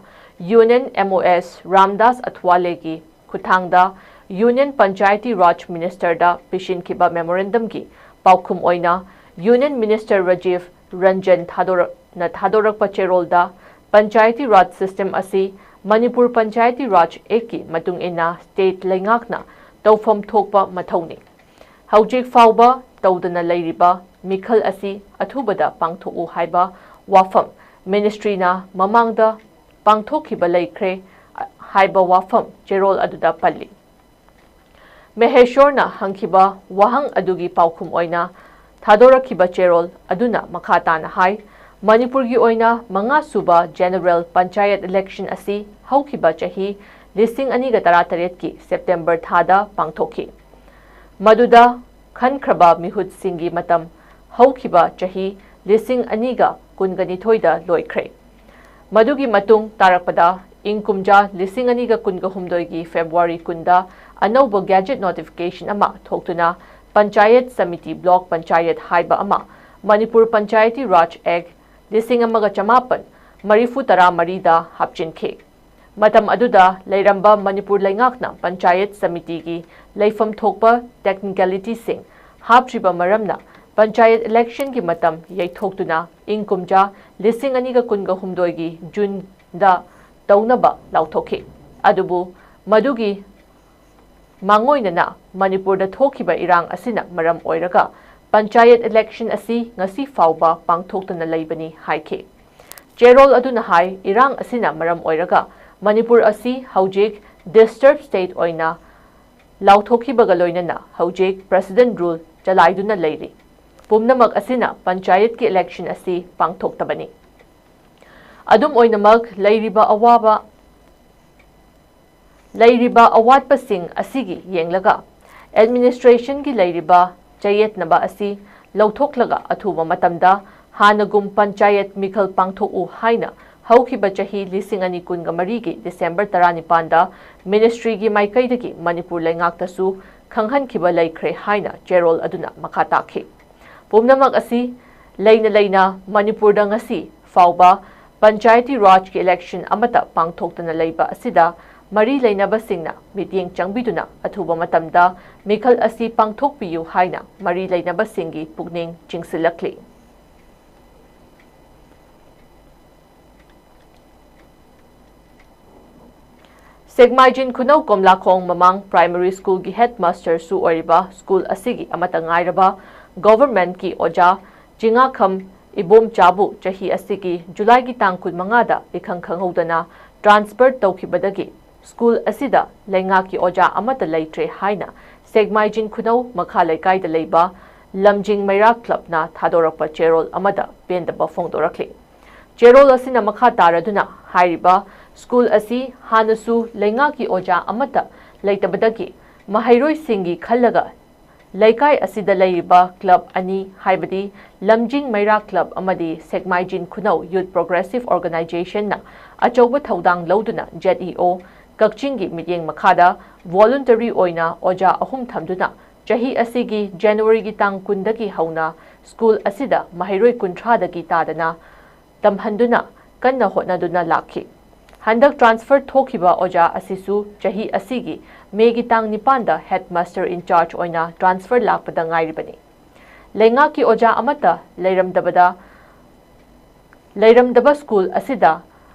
Union M O S Ramdas ꯑꯊꯋꯥꯂꯦꯒꯤ ꯈꯨꯠꯊꯥꯡꯗ Union Panchayati Raj Ministerꯗ ꯄꯤꯁꯤꯟꯈꯤꯕ memorandumꯒꯤ ꯄꯥꯎꯈꯨꯝ ꯑꯣꯏꯅ Union Minister ꯔꯥꯖꯤꯚ ꯔꯟꯖꯟ ꯊꯥꯗꯣꯔꯛ-, ꯅ ꯊꯥꯗꯣꯔꯛꯄ ꯆꯦꯔꯣꯜꯗ Panchayati Raj system ꯑꯁꯤ ꯃꯅꯤꯄꯨꯔ Panchayati Raj Actꯀꯤ ꯃꯇꯨꯡ ꯏꯟꯅ state ꯂꯩꯉꯥꯛꯅ ꯇꯧꯐꯝ ꯊꯣꯛꯄ ꯃꯊꯧꯅꯤ꯫ ꯍꯧꯖꯤꯛ ꯐꯥꯎꯕ ꯇꯧꯗꯅ ꯂꯩꯔꯤꯕ ꯃꯤꯈꯜ ꯑꯁꯤ ꯑꯊꯨꯕꯗ ꯄꯥꯡꯊꯣꯛꯎ ꯍꯥꯏꯕ ꯋꯥꯐꯝ ministryꯅ ꯃꯃꯥꯡꯗ ꯄꯥꯡꯊꯣꯛꯈꯤꯕ ꯂꯩꯈ꯭ꯔꯦ ꯍꯥꯏꯕ ꯋꯥꯐꯝ ꯆꯦꯔꯣꯜ ꯑꯗꯨꯗ ꯄꯜꯂꯤ꯫ ꯃꯍꯦꯁꯣꯔꯅ ꯍꯪꯈꯤꯕ ꯋꯥꯍꯪ ꯑꯗꯨꯒꯤ ꯄꯥꯎꯈꯨꯝ ꯑꯣꯏꯅ ꯊꯥꯗꯣꯔꯛꯈꯤꯕ ꯆꯦꯔꯣꯜ ꯑꯗꯨꯅ ꯃꯈꯥ ꯇꯥꯅ ꯍꯥꯏ, ꯃꯅꯤꯄꯨꯔꯒꯤ ꯑꯣꯏꯅ ꯃꯉꯥ ꯁꯨꯕ General Panchayat Election ꯑꯁꯤ ꯍꯧꯈꯤꯕ ꯆꯍꯤ ꯂꯤꯁꯤꯡ ꯑꯅꯤꯒ ꯇꯔꯥꯇꯔꯦꯠꯀꯤ September ꯊꯥꯗ ꯄꯥꯡꯊꯣꯛꯈꯤ꯫ ꯃꯗꯨꯗ ꯈꯟꯈ꯭ꯔꯕ ꯃꯤꯍꯨꯠꯁꯤꯡꯒꯤ ꯃꯇꯝ ꯍꯧꯈꯤꯕ ꯆꯍꯤ ꯂꯤꯁꯤꯡ ꯑꯅꯤꯒ ꯀꯨꯟꯒ ꯅꯤꯊꯣꯏꯗ ꯂꯣꯏꯈ꯭ꯔꯦ꯫ ꯃꯗꯨꯒꯤ ꯃꯇꯨꯡ ꯇꯥꯔꯛꯄꯗ ꯏꯪ ꯀꯨꯝꯖꯥ ꯂꯤꯁꯤꯡ ꯑꯅꯤꯒ ꯀꯨꯟꯒ ꯍꯨꯝꯗꯣꯏꯒꯤ February ꯀꯨꯟꯗ ꯑꯅꯧꯕ gazette notification ꯑꯃ ꯊꯣꯛꯇꯨꯅ Panchayat Samiti Block Panchayat ꯍꯥꯏꯕ ꯑꯃ Manipur Panchayati Raj Act ꯂꯤꯁꯤꯡ ꯑꯃꯒ ꯆꯃꯥꯄꯟ ꯃꯔꯤꯐꯨ ꯇꯔꯥ ꯃꯔꯤꯗ ꯍꯥꯞꯆꯤꯟꯈꯤ꯫ ꯃꯇꯝ ꯑꯗꯨꯗ ꯂꯩꯔꯝꯕ ꯃꯅꯤꯄꯨꯔ ꯂꯩꯉꯥꯛꯅ Panchayat Samitiꯒꯤ ꯂꯩꯐꯝ ꯊꯣꯛꯄ technicalityꯁꯤꯡ ꯍꯥꯞꯇ꯭ꯔꯤꯕ ꯃꯔꯝꯅ Panchayat electionꯒꯤ ꯃꯇꯝ ꯌꯩꯊꯣꯛꯇꯨꯅ ꯏꯪ ꯀꯨꯝꯖꯥ ꯂꯤꯁꯤꯡ ꯑꯅꯤꯒ ꯀꯨꯟꯒ ꯍꯨꯝꯗꯣꯏꯒꯤ Juneꯗ ꯇꯧꯅꯕ ꯂꯥꯎꯊꯣꯛꯈꯤ꯫ ꯑꯗꯨꯕꯨ ꯃꯗꯨꯒꯤ ꯃꯥꯡꯑꯣꯏꯅꯅ ꯃꯅꯤꯄꯨꯔꯗ ꯊꯣꯛꯈꯤꯕ ꯏꯔꯥꯡ ꯑꯁꯤꯅ ꯃꯔꯝ ꯑꯣꯏꯔꯒ Panchayat election ꯑꯁꯤ ꯉꯁꯤ ꯐꯥꯎꯕ ꯄꯥꯡꯊꯣꯛꯇꯅ ꯂꯩꯕꯅꯤ ꯍꯥꯏꯈꯤ꯫ ꯆꯦꯔꯣꯜ ꯑꯗꯨꯅ ꯍꯥꯏ, ꯏꯔꯥꯡ ꯑꯁꯤꯅ ꯃꯔꯝ ꯑꯣꯏꯔꯒ ꯃꯅꯤꯄꯨꯔ ꯑꯁꯤ ꯍꯧꯖꯤꯛ disturb state ꯑꯣꯏꯅ ꯂꯥꯎꯊꯣꯛꯈꯤꯕꯒ ꯂꯣꯏꯅꯅ ꯍꯧꯖꯤꯛ President rule ꯆꯂꯥꯏꯗꯨꯅ ꯂꯩꯔꯤ꯫ ꯄꯨꯝꯅꯃꯛ ꯑꯁꯤꯅ Panchayatꯀꯤ election ꯑꯁꯤ ꯄꯥꯡꯊꯣꯛꯇꯕꯅꯤ꯫ ꯑꯗꯨꯝ ꯑꯣꯏꯅꯃꯛ, ꯂꯩꯔꯤꯕ ꯑꯋꯥꯕ, ꯂꯩꯔꯤꯕ ꯑꯋꯥꯠꯄꯁꯤꯡ ꯑꯁꯤꯒꯤ ꯌꯦꯡꯂꯒ Administrationꯒꯤ ꯂꯩꯔꯤꯕ ꯆꯌꯦꯠꯅꯕ ꯑꯁꯤ ꯂꯧꯊꯣꯛꯂꯒ ꯑꯊꯨꯕ ꯃꯇꯝꯗ ꯍꯥꯟꯅꯒꯨꯝ ꯄꯟꯆꯥꯌꯠ ꯃꯤꯈꯜ ꯄꯥꯡꯊꯣꯛꯎ ꯍꯥꯏꯅ ꯍꯧꯈꯤꯕ ꯆꯍꯤ ꯂꯤꯁꯤꯡ ꯑꯅꯤ ꯀꯨꯟꯒ ꯃꯔꯤꯒꯤ December ꯇꯔꯥꯅꯤꯄꯥꯟꯗ ministryꯒꯤ ꯃꯥꯏꯀꯩꯗꯒꯤ ꯃꯅꯤꯄꯨꯔ ꯂꯩꯉꯥꯛꯇꯁꯨ ꯈꯪꯍꯟꯈꯤꯕ ꯂꯩꯈ꯭ꯔꯦ ꯍꯥꯏꯅ ꯆꯦꯔꯣꯜ ꯑꯗꯨꯅ ꯃꯈꯥ ꯇꯥꯈꯤ꯫ ꯄꯨꯝꯅꯃꯛ ꯑꯁꯤ ꯂꯩꯅ ꯂꯩꯅ ꯃꯅꯤꯄꯨꯔꯗ ꯉꯁꯤ ꯐꯥꯎꯕ ꯄꯟꯆꯥꯌꯇꯤ ꯔꯥꯖꯀꯤ election ꯑꯃꯠꯇ ꯄꯥꯡꯊꯣꯛꯇꯅ ꯂꯩꯕ ꯑꯁꯤꯗ ꯃꯔꯤ ꯂꯩꯅꯕꯁꯤꯡꯅ ꯃꯤꯠꯌꯦꯡ ꯆꯪꯕꯤꯗꯨꯅ ꯑꯊꯨꯕ ꯃꯇꯝꯗ ꯃꯤꯈꯜ ꯑꯁꯤ ꯄꯥꯡꯊꯣꯛꯄꯤꯌꯨ ꯍꯥꯏꯅ ꯃꯔꯤ ꯂꯩꯅꯕꯁꯤꯡꯒꯤ ꯄꯨꯛꯅꯤꯡ ꯆꯤꯡꯁꯤꯜꯂꯛꯂꯤ꯫ ꯁꯦꯛꯃꯥꯏꯖꯤꯟ ꯈꯨꯅꯧ ꯀꯣꯝꯂꯥꯈꯣꯡ ꯃꯃꯥꯡ primary schoolꯒꯤ headmasterꯁꯨ ꯑꯣꯏꯔꯤꯕ school ꯑꯁꯤꯒꯤ ꯑꯃꯠꯇ ꯉꯥꯏꯔꯕ governmentꯀꯤ ꯑꯣꯖꯥ ꯆꯤꯉꯥꯈꯝ ꯏꯕꯣꯝꯆꯥꯕꯨ ꯆꯍꯤ ꯑꯁꯤꯒꯤ Julyꯒꯤ ꯇꯥꯡ ꯀꯨꯟꯃꯉꯥꯗ ꯏꯈꯪ ꯈꯪꯍꯧꯗꯅ transfer ꯇꯧꯈꯤꯕꯗꯒꯤ school ꯑꯁꯤꯗ ꯂꯩꯉꯥꯛꯀꯤ ꯑꯣꯖꯥ ꯑꯃꯠꯇ ꯂꯩꯇ꯭ꯔꯦ ꯍꯥꯏꯅ ꯁꯦꯛꯃꯥꯏꯖꯤꯟ ꯈꯨꯅꯧ ꯃꯈꯥ ꯂꯩꯀꯥꯏꯗ ꯂꯩꯕ ꯂꯝꯖꯤꯡ ꯃꯩꯔꯥ clubꯅ ꯊꯥꯗꯣꯔꯛꯄ ꯆꯦꯔꯣꯜ ꯑꯃꯗ ꯄꯦꯟꯗꯕ ꯐꯣꯡꯗꯣꯔꯛꯂꯤ꯫ ꯆꯦꯔꯣꯜ ꯑꯁꯤꯅ ꯃꯈꯥ ꯇꯥꯔꯗꯨꯅ ꯍꯥꯏꯔꯤꯕ school ꯑꯁꯤ ꯍꯥꯟꯅꯁꯨ ꯂꯩꯉꯥꯛꯀꯤ ꯑꯣꯖꯥ ꯑꯃꯠꯇ ꯂꯩꯇꯕꯗꯒꯤ ꯃꯍꯩꯔꯣꯏꯁꯤꯡꯒꯤ ꯈꯜꯂꯒ ꯂꯩꯀꯥꯏ ꯑꯁꯤꯗ ꯂꯩꯔꯤꯕ club ꯑꯅꯤ, ꯍꯥꯏꯕꯗꯤ ꯂꯝꯖꯤꯡ ꯃꯩꯔꯥ club ꯑꯃꯗꯤ ꯁꯦꯛꯃꯥꯏꯖꯤꯟ ꯈꯨꯅꯧ Youth Progressive Organizationꯅ ꯑꯆꯧꯕ ꯊꯧꯗꯥꯡ ꯂꯧꯗꯨꯅ ZEO ꯀꯛꯆꯤꯡꯒꯤ ꯃꯤꯠꯌꯦꯡ ꯃꯈꯥꯗ voluntary ꯑꯣꯏꯅ ꯑꯣꯖꯥ ꯑꯍꯨꯝ ꯊꯝꯗꯨꯅ ꯆꯍꯤ ꯑꯁꯤꯒꯤ Januaryꯒꯤ ꯇꯥꯡ ꯀꯨꯟꯗꯒꯤ ꯍꯧꯅ school ꯑꯁꯤꯗ ꯃꯍꯩꯔꯣꯏ ꯀꯨꯟꯊ꯭ꯔꯥꯗꯒꯤ ꯇꯥꯗꯅ ꯇꯝꯍꯟꯗꯨꯅ ꯀꯟꯅ ꯍꯣꯠꯅꯗꯨꯅ ꯂꯥꯛꯈꯤ꯫ ꯍꯟꯗꯛ transfer ꯊꯣꯛꯈꯤꯕ ꯑꯣꯖꯥ ꯑꯁꯤꯁꯨ ꯆꯍꯤ ꯑꯁꯤꯒꯤ Mayꯒꯤ ꯇꯥꯡ ꯅꯤꯄꯥꯟꯗ headmaster in charge ꯑꯣꯏꯅ transfer ꯂꯥꯛꯄꯗ ꯉꯥꯏꯔꯤꯕꯅꯤ꯫ ꯂꯩꯉꯥꯛꯀꯤ ꯑꯣꯖꯥ ꯑꯃꯠꯇ ꯂꯩꯔꯝꯗꯕꯗ, ꯂꯩꯔꯝꯗꯕ school ꯑꯁꯤꯗ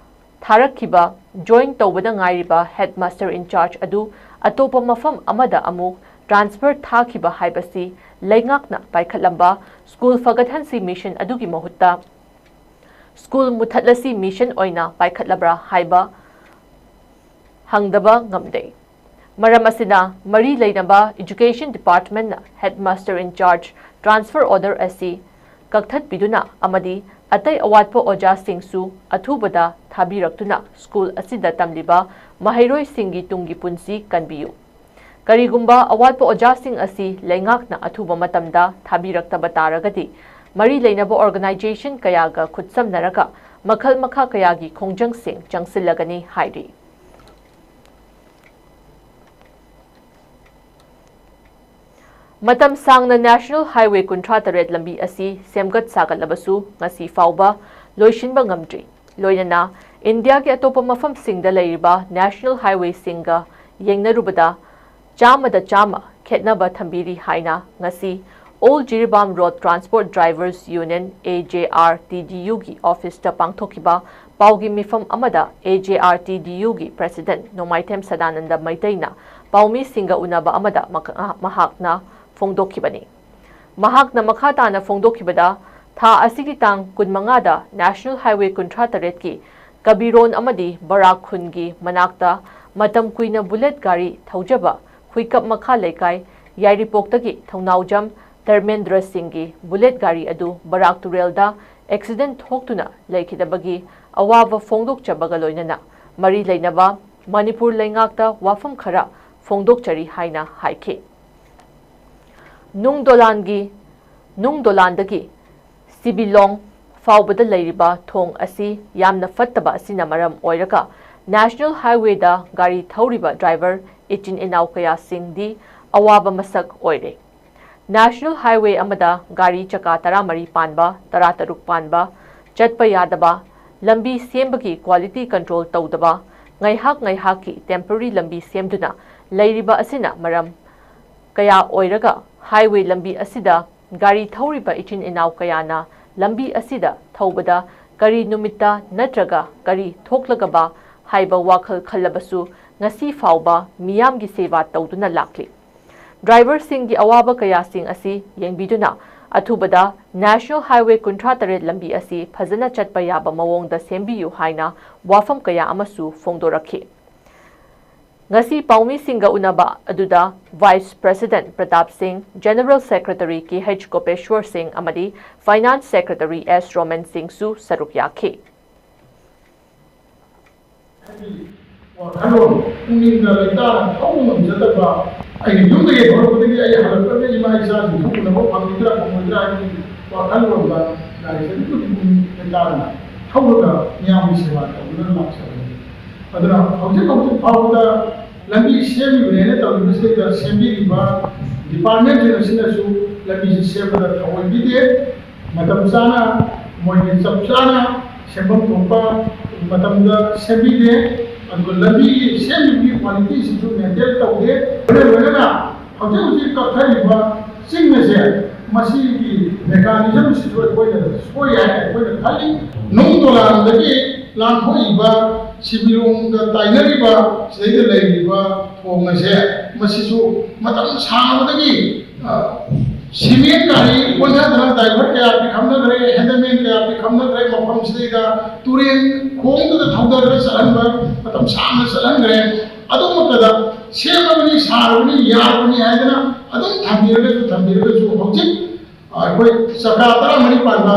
ꯊꯥꯔꯛꯈꯤꯕ join ꯇꯧꯕꯗ ꯉꯥꯏꯔꯤꯕ headmaster in charge ꯑꯗꯨ ꯑꯇꯣꯞꯄ ꯃꯐꯝ ꯑꯃꯗ ꯑꯃꯨꯛ transfer ꯊꯥꯈꯤꯕ ꯍꯥꯏꯕꯁꯤ ꯂꯩꯉꯥꯛꯅ ꯄꯥꯏꯈꯠꯂꯝꯕ school ꯐꯒꯠꯍꯟꯁꯤ mission ꯑꯗꯨꯒꯤ ꯃꯍꯨꯠꯇ school ꯃꯨꯊꯠꯂꯁꯤ mission ꯑꯣꯏꯅ ꯄꯥꯏꯈꯠꯂꯕ꯭ꯔꯥ ꯍꯥꯏꯕ ꯍꯪꯗꯕ ꯉꯝꯗꯦ꯫ ꯃꯔꯝ ꯑꯁꯤꯅ ꯃꯔꯤ ꯂꯩꯅꯕ Education Departmentꯅ headmaster in charge transfer order ꯑꯁꯤ ꯀꯛꯊꯠꯄꯤꯗꯨꯅ ꯑꯃꯗꯤ ꯑꯇꯩ ꯑꯋꯥꯠꯄ ꯑꯣꯖꯥꯁꯤꯡꯁꯨ ꯑꯊꯨꯕꯗ ꯊꯥꯕꯤꯔꯛꯇꯨꯅ school ꯑꯁꯤꯗ ꯇꯝꯂꯤꯕ ꯃꯍꯩꯔꯣꯏꯁꯤꯡꯒꯤ ꯇꯨꯡꯒꯤ ꯄꯨꯟꯁꯤ ꯀꯟꯕꯤꯌꯨ꯫ ꯀꯔꯤꯒꯨꯝꯕ ꯑꯋꯥꯠꯄ ꯑꯣꯖꯥꯁꯤꯡ ꯑꯁꯤ ꯂꯩꯉꯥꯛꯅ ꯑꯊꯨꯕ ꯃꯇꯝꯗ ꯊꯥꯕꯤꯔꯛꯇꯕ ꯇꯥꯔꯒꯗꯤ, ꯃꯔꯤ ꯂꯩꯅꯕ organization ꯀꯌꯥꯒ ꯈꯨꯠꯁꯝꯅꯔꯒ ꯃꯈꯜ ꯃꯈꯥ ꯀꯌꯥꯒꯤ ꯈꯣꯡꯖꯪꯁꯤꯡ ꯆꯪꯁꯤꯜꯂꯒꯅꯤ ꯍꯥꯏꯔꯤ꯫ ꯃꯇꯝ ꯁꯥꯡꯅ National Highway ꯀꯨꯟꯊ꯭ꯔꯥ ꯇꯔꯦꯠ ꯂꯝꯕꯤ ꯑꯁꯤ ꯁꯦꯝꯒꯠ ꯁꯥꯒꯠꯂꯕꯁꯨ ꯉꯁꯤ ꯐꯥꯎꯕ ꯂꯣꯏꯁꯤꯟꯕ ꯉꯝꯗ꯭ꯔꯤ꯫ ꯂꯣꯏꯅꯅ ꯏꯟꯗꯤꯌꯥꯒꯤ ꯑꯇꯣꯞꯄ ꯃꯐꯝꯁꯤꯡꯗ ꯂꯩꯔꯤꯕ National Highwayꯁꯤꯡꯒ ꯌꯦꯡꯅꯔꯨꯕꯗ ꯆꯥꯝꯃꯗ ꯆꯥꯝꯃ ꯈꯦꯠꯅꯕ ꯊꯝꯕꯤꯔꯤ ꯍꯥꯏꯅ ꯉꯁꯤ All Jiribam Road Transport Drivers Union, A J R T D Uꯒꯤ officeꯇ ꯄꯥꯡꯊꯣꯛꯈꯤꯕ ꯄꯥꯎꯒꯤ ꯃꯤꯐꯝ ꯑꯃꯗ A J R T D Uꯒꯤ president ꯅꯣꯡꯃꯥꯏꯊꯦꯝ ꯁꯗꯥꯅꯟꯗ ꯃꯩꯇꯩꯅ ꯄꯥꯎꯃꯤꯁꯤꯡꯒ ꯎꯅꯕ ꯑꯃꯗ ꯃꯍꯥꯛꯅ ꯐꯣꯡꯗꯣꯛꯈꯤꯕꯅꯤ꯫ ꯃꯍꯥꯛꯅ ꯃꯈꯥ ꯇꯥꯅ ꯐꯣꯡꯗꯣꯛꯈꯤꯕꯗ, ꯊꯥ ꯑꯁꯤꯒꯤ ꯇꯥꯡ ꯀꯨꯟꯃꯉꯥꯗ National Highway ꯀꯨꯟꯊ꯭ꯔꯥ ꯇꯔꯦꯠꯀꯤ ꯀꯕꯤꯔꯣꯟ ꯑꯃꯗꯤ ꯕꯔꯥꯛ ꯈꯨꯟꯒꯤ ꯃꯅꯥꯛꯇ ꯃꯇꯝ ꯀꯨꯏꯅ bullet ꯒꯥꯔꯤ ꯊꯧꯖꯕ ꯈꯨꯏꯀꯞ ꯃꯈꯥ ꯂꯩꯀꯥꯏ ꯌꯥꯏꯔꯤꯄꯣꯛꯇꯒꯤ ꯊꯧꯅꯥꯎꯖꯝ ꯙꯔꯃꯦꯟꯗ꯭ꯔ ꯁꯤꯡꯒꯤ bullet ꯒꯥꯔꯤ ꯑꯗꯨ ꯕꯔꯥꯛ ꯇꯨꯔꯦꯜꯗ accident ꯊꯣꯛꯇꯨꯅ ꯂꯩꯈꯤꯗꯕꯒꯤ ꯑꯋꯥꯕ ꯐꯣꯡꯗꯣꯛꯆꯕꯒ ꯂꯣꯏꯅꯅ ꯃꯔꯤ ꯂꯩꯅꯕ ꯃꯅꯤꯄꯨꯔ ꯂꯩꯉꯥꯛꯇ ꯋꯥꯐꯝ ꯈꯔ ꯐꯣꯡꯗꯣꯛꯆꯔꯤ ꯍꯥꯏꯅ ꯍꯥꯏꯈꯤ꯫ ꯅꯨꯡ ꯗꯣꯂꯥꯟꯒꯤ, ꯅꯨꯡ ꯗꯣꯂꯥꯟꯗꯒꯤ ꯁꯤꯕꯤꯂꯣꯡ ꯐꯥꯎꯕꯗ ꯂꯩꯔꯤꯕ ꯊꯣꯡ ꯑꯁꯤ ꯌꯥꯝꯅ ꯐꯠꯇꯕ ꯑꯁꯤꯅ ꯃꯔꯝ ꯑꯣꯏꯔꯒ National Highwayꯗ ꯒꯥꯔꯤ ꯊꯧꯔꯤꯕ driver ꯏꯆꯤꯟ ꯏꯅꯥꯎ ꯀꯌꯥꯁꯤꯡꯗꯤ ꯑꯋꯥꯕ ꯃꯁꯛ ꯑꯣꯏꯔꯦ꯫ National Highway ꯑꯃꯗ ꯒꯥꯔꯤ ꯆꯀꯥ ꯇꯔꯥꯃꯔꯤ ꯄꯥꯟꯕ, ꯇꯔꯥꯇꯔꯨꯛ ꯄꯥꯟꯕ ꯆꯠꯄ ꯌꯥꯗꯕ, ꯂꯝꯕꯤ ꯁꯦꯝꯕꯒꯤ quality control ꯇꯧꯗꯕ, ꯉꯥꯏꯍꯥꯛ ꯉꯥꯏꯍꯥꯛꯀꯤ temporary ꯂꯝꯕꯤ ꯁꯦꯝꯗꯨꯅ ꯂꯩꯔꯤꯕ ꯑꯁꯤꯅ ꯃꯔꯝ ꯀꯌꯥ ꯑꯣꯏꯔꯒ highway ꯂꯝꯕꯤ ꯑꯁꯤꯗ ꯒꯥꯔꯤ ꯊꯧꯔꯤꯕ ꯏꯆꯤꯟ ꯏꯅꯥꯎ ꯀꯌꯥꯅ ꯂꯝꯕꯤ ꯑꯁꯤꯗ ꯊꯧꯕꯗ ꯀꯔꯤ ꯅꯨꯃꯤꯠꯇ ꯅꯠꯇ꯭ꯔꯒ ꯀꯔꯤ ꯊꯣꯛꯂꯒꯕ ꯍꯥꯏꯕ ꯋꯥꯈꯜ ꯈꯜꯂꯕꯁꯨ ꯉꯁꯤ ꯐꯥꯎꯕ ꯃꯤꯌꯥꯝꯒꯤ ꯁꯦꯕꯥ ꯇꯧꯗꯨꯅ ꯂꯥꯛꯂꯤ꯫ Driverꯁꯤꯡꯒꯤ ꯑꯋꯥꯕ ꯀꯌꯥꯁꯤꯡ ꯑꯁꯤ ꯌꯦꯡꯕꯤꯗꯨꯅ ꯑꯊꯨꯕꯗ National Highway ꯀꯨꯟꯊ꯭ꯔꯥ ꯇꯔꯦꯠ ꯂꯝꯕꯤ ꯑꯁꯤ ꯐꯖꯅ ꯆꯠꯄ ꯌꯥꯕ ꯃꯑꯣꯡꯗ ꯁꯦꯝꯕꯤꯌꯨ ꯍꯥꯏꯅ ꯋꯥꯐꯝ ꯀꯌꯥ ꯑꯃꯁꯨ ꯐꯣꯡꯗꯣꯔꯛꯈꯤ꯫ ꯉꯁꯤ ꯄꯥꯎꯃꯤꯁꯤꯡꯒ ꯎꯅꯕ ꯑꯗꯨꯗ Vice President ꯄ꯭ꯔꯇꯥꯞ ꯁꯤꯡ, General Secretary ꯀꯦ ꯑꯩꯆ ꯒꯣꯄꯦꯁ꯭ꯋꯔ ꯁꯤꯡ ꯑꯃꯗꯤ Finance Secretary ꯑꯦꯁ ꯔꯣꯃꯟ ꯁꯤꯡꯁꯨ ꯁꯔꯨꯛ ꯌꯥꯈꯤ꯫ ꯋꯥꯈꯜꯂꯣꯟ ꯄꯨꯛꯅꯤꯡꯗ ꯂꯩꯇꯥꯅ ꯊꯧꯕ ꯉꯝꯖꯗꯕ ꯑꯩꯅ ꯌꯨꯝꯗꯒꯤ ꯍꯧꯔꯛꯄꯗꯒꯤ ꯑꯩ ꯍꯜꯂꯛꯄꯗ ꯏꯃꯥ ꯏꯆꯥꯁꯤꯡꯁꯨ ꯎꯅꯕ ꯐꯪꯈꯤꯗ꯭ꯔꯥ ꯐꯪꯉꯣꯏꯗ꯭ꯔꯥ ꯍꯥꯏꯕꯒꯤ ꯋꯥꯈꯜꯂꯣꯟꯗ ꯒꯥꯔꯤꯁꯦ ꯑꯗꯨꯛꯀꯤ ꯃꯇꯤꯛ ꯄꯨꯛꯅꯤꯡ ꯍꯩꯇꯥꯗꯅ ꯊꯧꯔꯒ ꯃꯤꯌꯥꯝꯒꯤ ꯁꯦꯕꯥ ꯇꯧꯗꯨꯅ ꯂꯥꯛꯆꯕꯅꯤ꯫ ꯑꯗꯨꯅ ꯍꯧꯖꯤꯛ ꯍꯧꯖꯤꯛ ꯐꯥꯎꯕꯗ ꯂꯝꯕꯤ ꯁꯦꯝꯂꯤꯕꯅꯦꯅ ꯇꯧꯔꯤꯕꯁꯤꯗ ꯁꯦꯝꯕꯤꯔꯤꯕ ꯗꯤꯄꯥꯔꯠꯃꯦꯟꯁꯤꯡ ꯑꯁꯤꯅꯁꯨ ꯂꯝꯕꯤꯁꯤ ꯁꯦꯝꯕꯗ ꯊꯑꯣꯏꯕꯤꯗꯦ꯫ ꯃꯇꯝ ꯆꯥꯅ ꯃꯣꯏꯒꯤ ꯆꯞ ꯆꯥꯅ ꯁꯦꯝꯐꯝ ꯊꯣꯛꯄ ꯃꯇꯝꯗ ꯁꯦꯝꯕꯤꯗꯦ꯫ ꯑꯗꯨꯒ ꯂꯝꯕꯤꯒꯤ ꯁꯦꯝꯂꯤꯕꯒꯤ ꯀ꯭ꯋꯥꯂꯤꯇꯤꯁꯤꯁꯨ ꯃꯦꯟꯇꯦꯟ ꯇꯧꯗꯦ꯫ ꯂꯣꯏꯅ ꯂꯣꯏꯅꯅ ꯍꯧꯖꯤꯛ ꯍꯧꯖꯤꯛ ꯀꯛꯊꯔꯤꯕ ꯆꯤꯡ ꯑꯁꯦ, ꯃꯁꯤꯒꯤ ꯃꯦꯀꯥꯅꯤꯖꯝꯁꯤꯁꯨ ꯑꯩꯈꯣꯏꯅ ꯁꯣꯏ ꯍꯥꯏꯅ ꯑꯩꯈꯣꯏꯅ ꯈꯜꯂꯤ꯫ ꯅꯨꯡ ꯗꯣꯂꯥꯟꯗꯒꯤ ꯂꯥꯟꯊꯣꯛꯏꯕ ꯁꯤꯕꯤꯂꯣꯡꯗ ꯇꯥꯏꯅꯔꯤꯕ ꯁꯤꯗꯩꯗ ꯂꯩꯔꯤꯕ ꯊꯣꯡ ꯑꯁꯦ, ꯃꯁꯤꯁꯨ ꯃꯇꯝ ꯁꯥꯡꯕꯗꯒꯤ, ꯑ, ꯁꯤꯃꯦꯟ ꯒꯥꯔꯤ ꯑꯣꯟꯊꯗꯅ ꯗ꯭ꯔꯥꯏꯚꯔ ꯀꯌꯥ ꯄꯤꯈꯝꯅꯈ꯭ꯔꯦ, ꯍꯦꯟꯗꯃꯦꯟ ꯀꯌꯥ ꯄꯤꯈꯝꯅꯈ꯭ꯔꯦ꯫ ꯃꯐꯝꯁꯤꯗꯩꯗ ꯇꯨꯔꯦꯟ ꯈꯣꯡꯗꯨꯗ ꯊꯧꯗꯔꯒ ꯆꯠꯍꯟꯕ ꯃꯇꯝ ꯁꯥꯡꯅ ꯆꯠꯍꯟꯈ꯭ꯔꯦ꯫ ꯑꯗꯨꯃꯛꯇꯗ ꯁꯦꯝꯃꯕꯅꯤ, ꯁꯥꯔꯕꯅꯤ, ꯌꯥꯔꯕꯅꯤ ꯍꯥꯏꯗꯅ ꯑꯗꯨꯝ ꯊꯝꯕꯤꯔꯒꯁꯨ, ꯊꯝꯕꯤꯔꯒꯁꯨ ꯍꯧꯖꯤꯛ ꯑꯩꯈꯣꯏ ꯆꯀꯥ ꯇꯔꯥꯃꯔꯤ ꯄꯥꯟꯕ,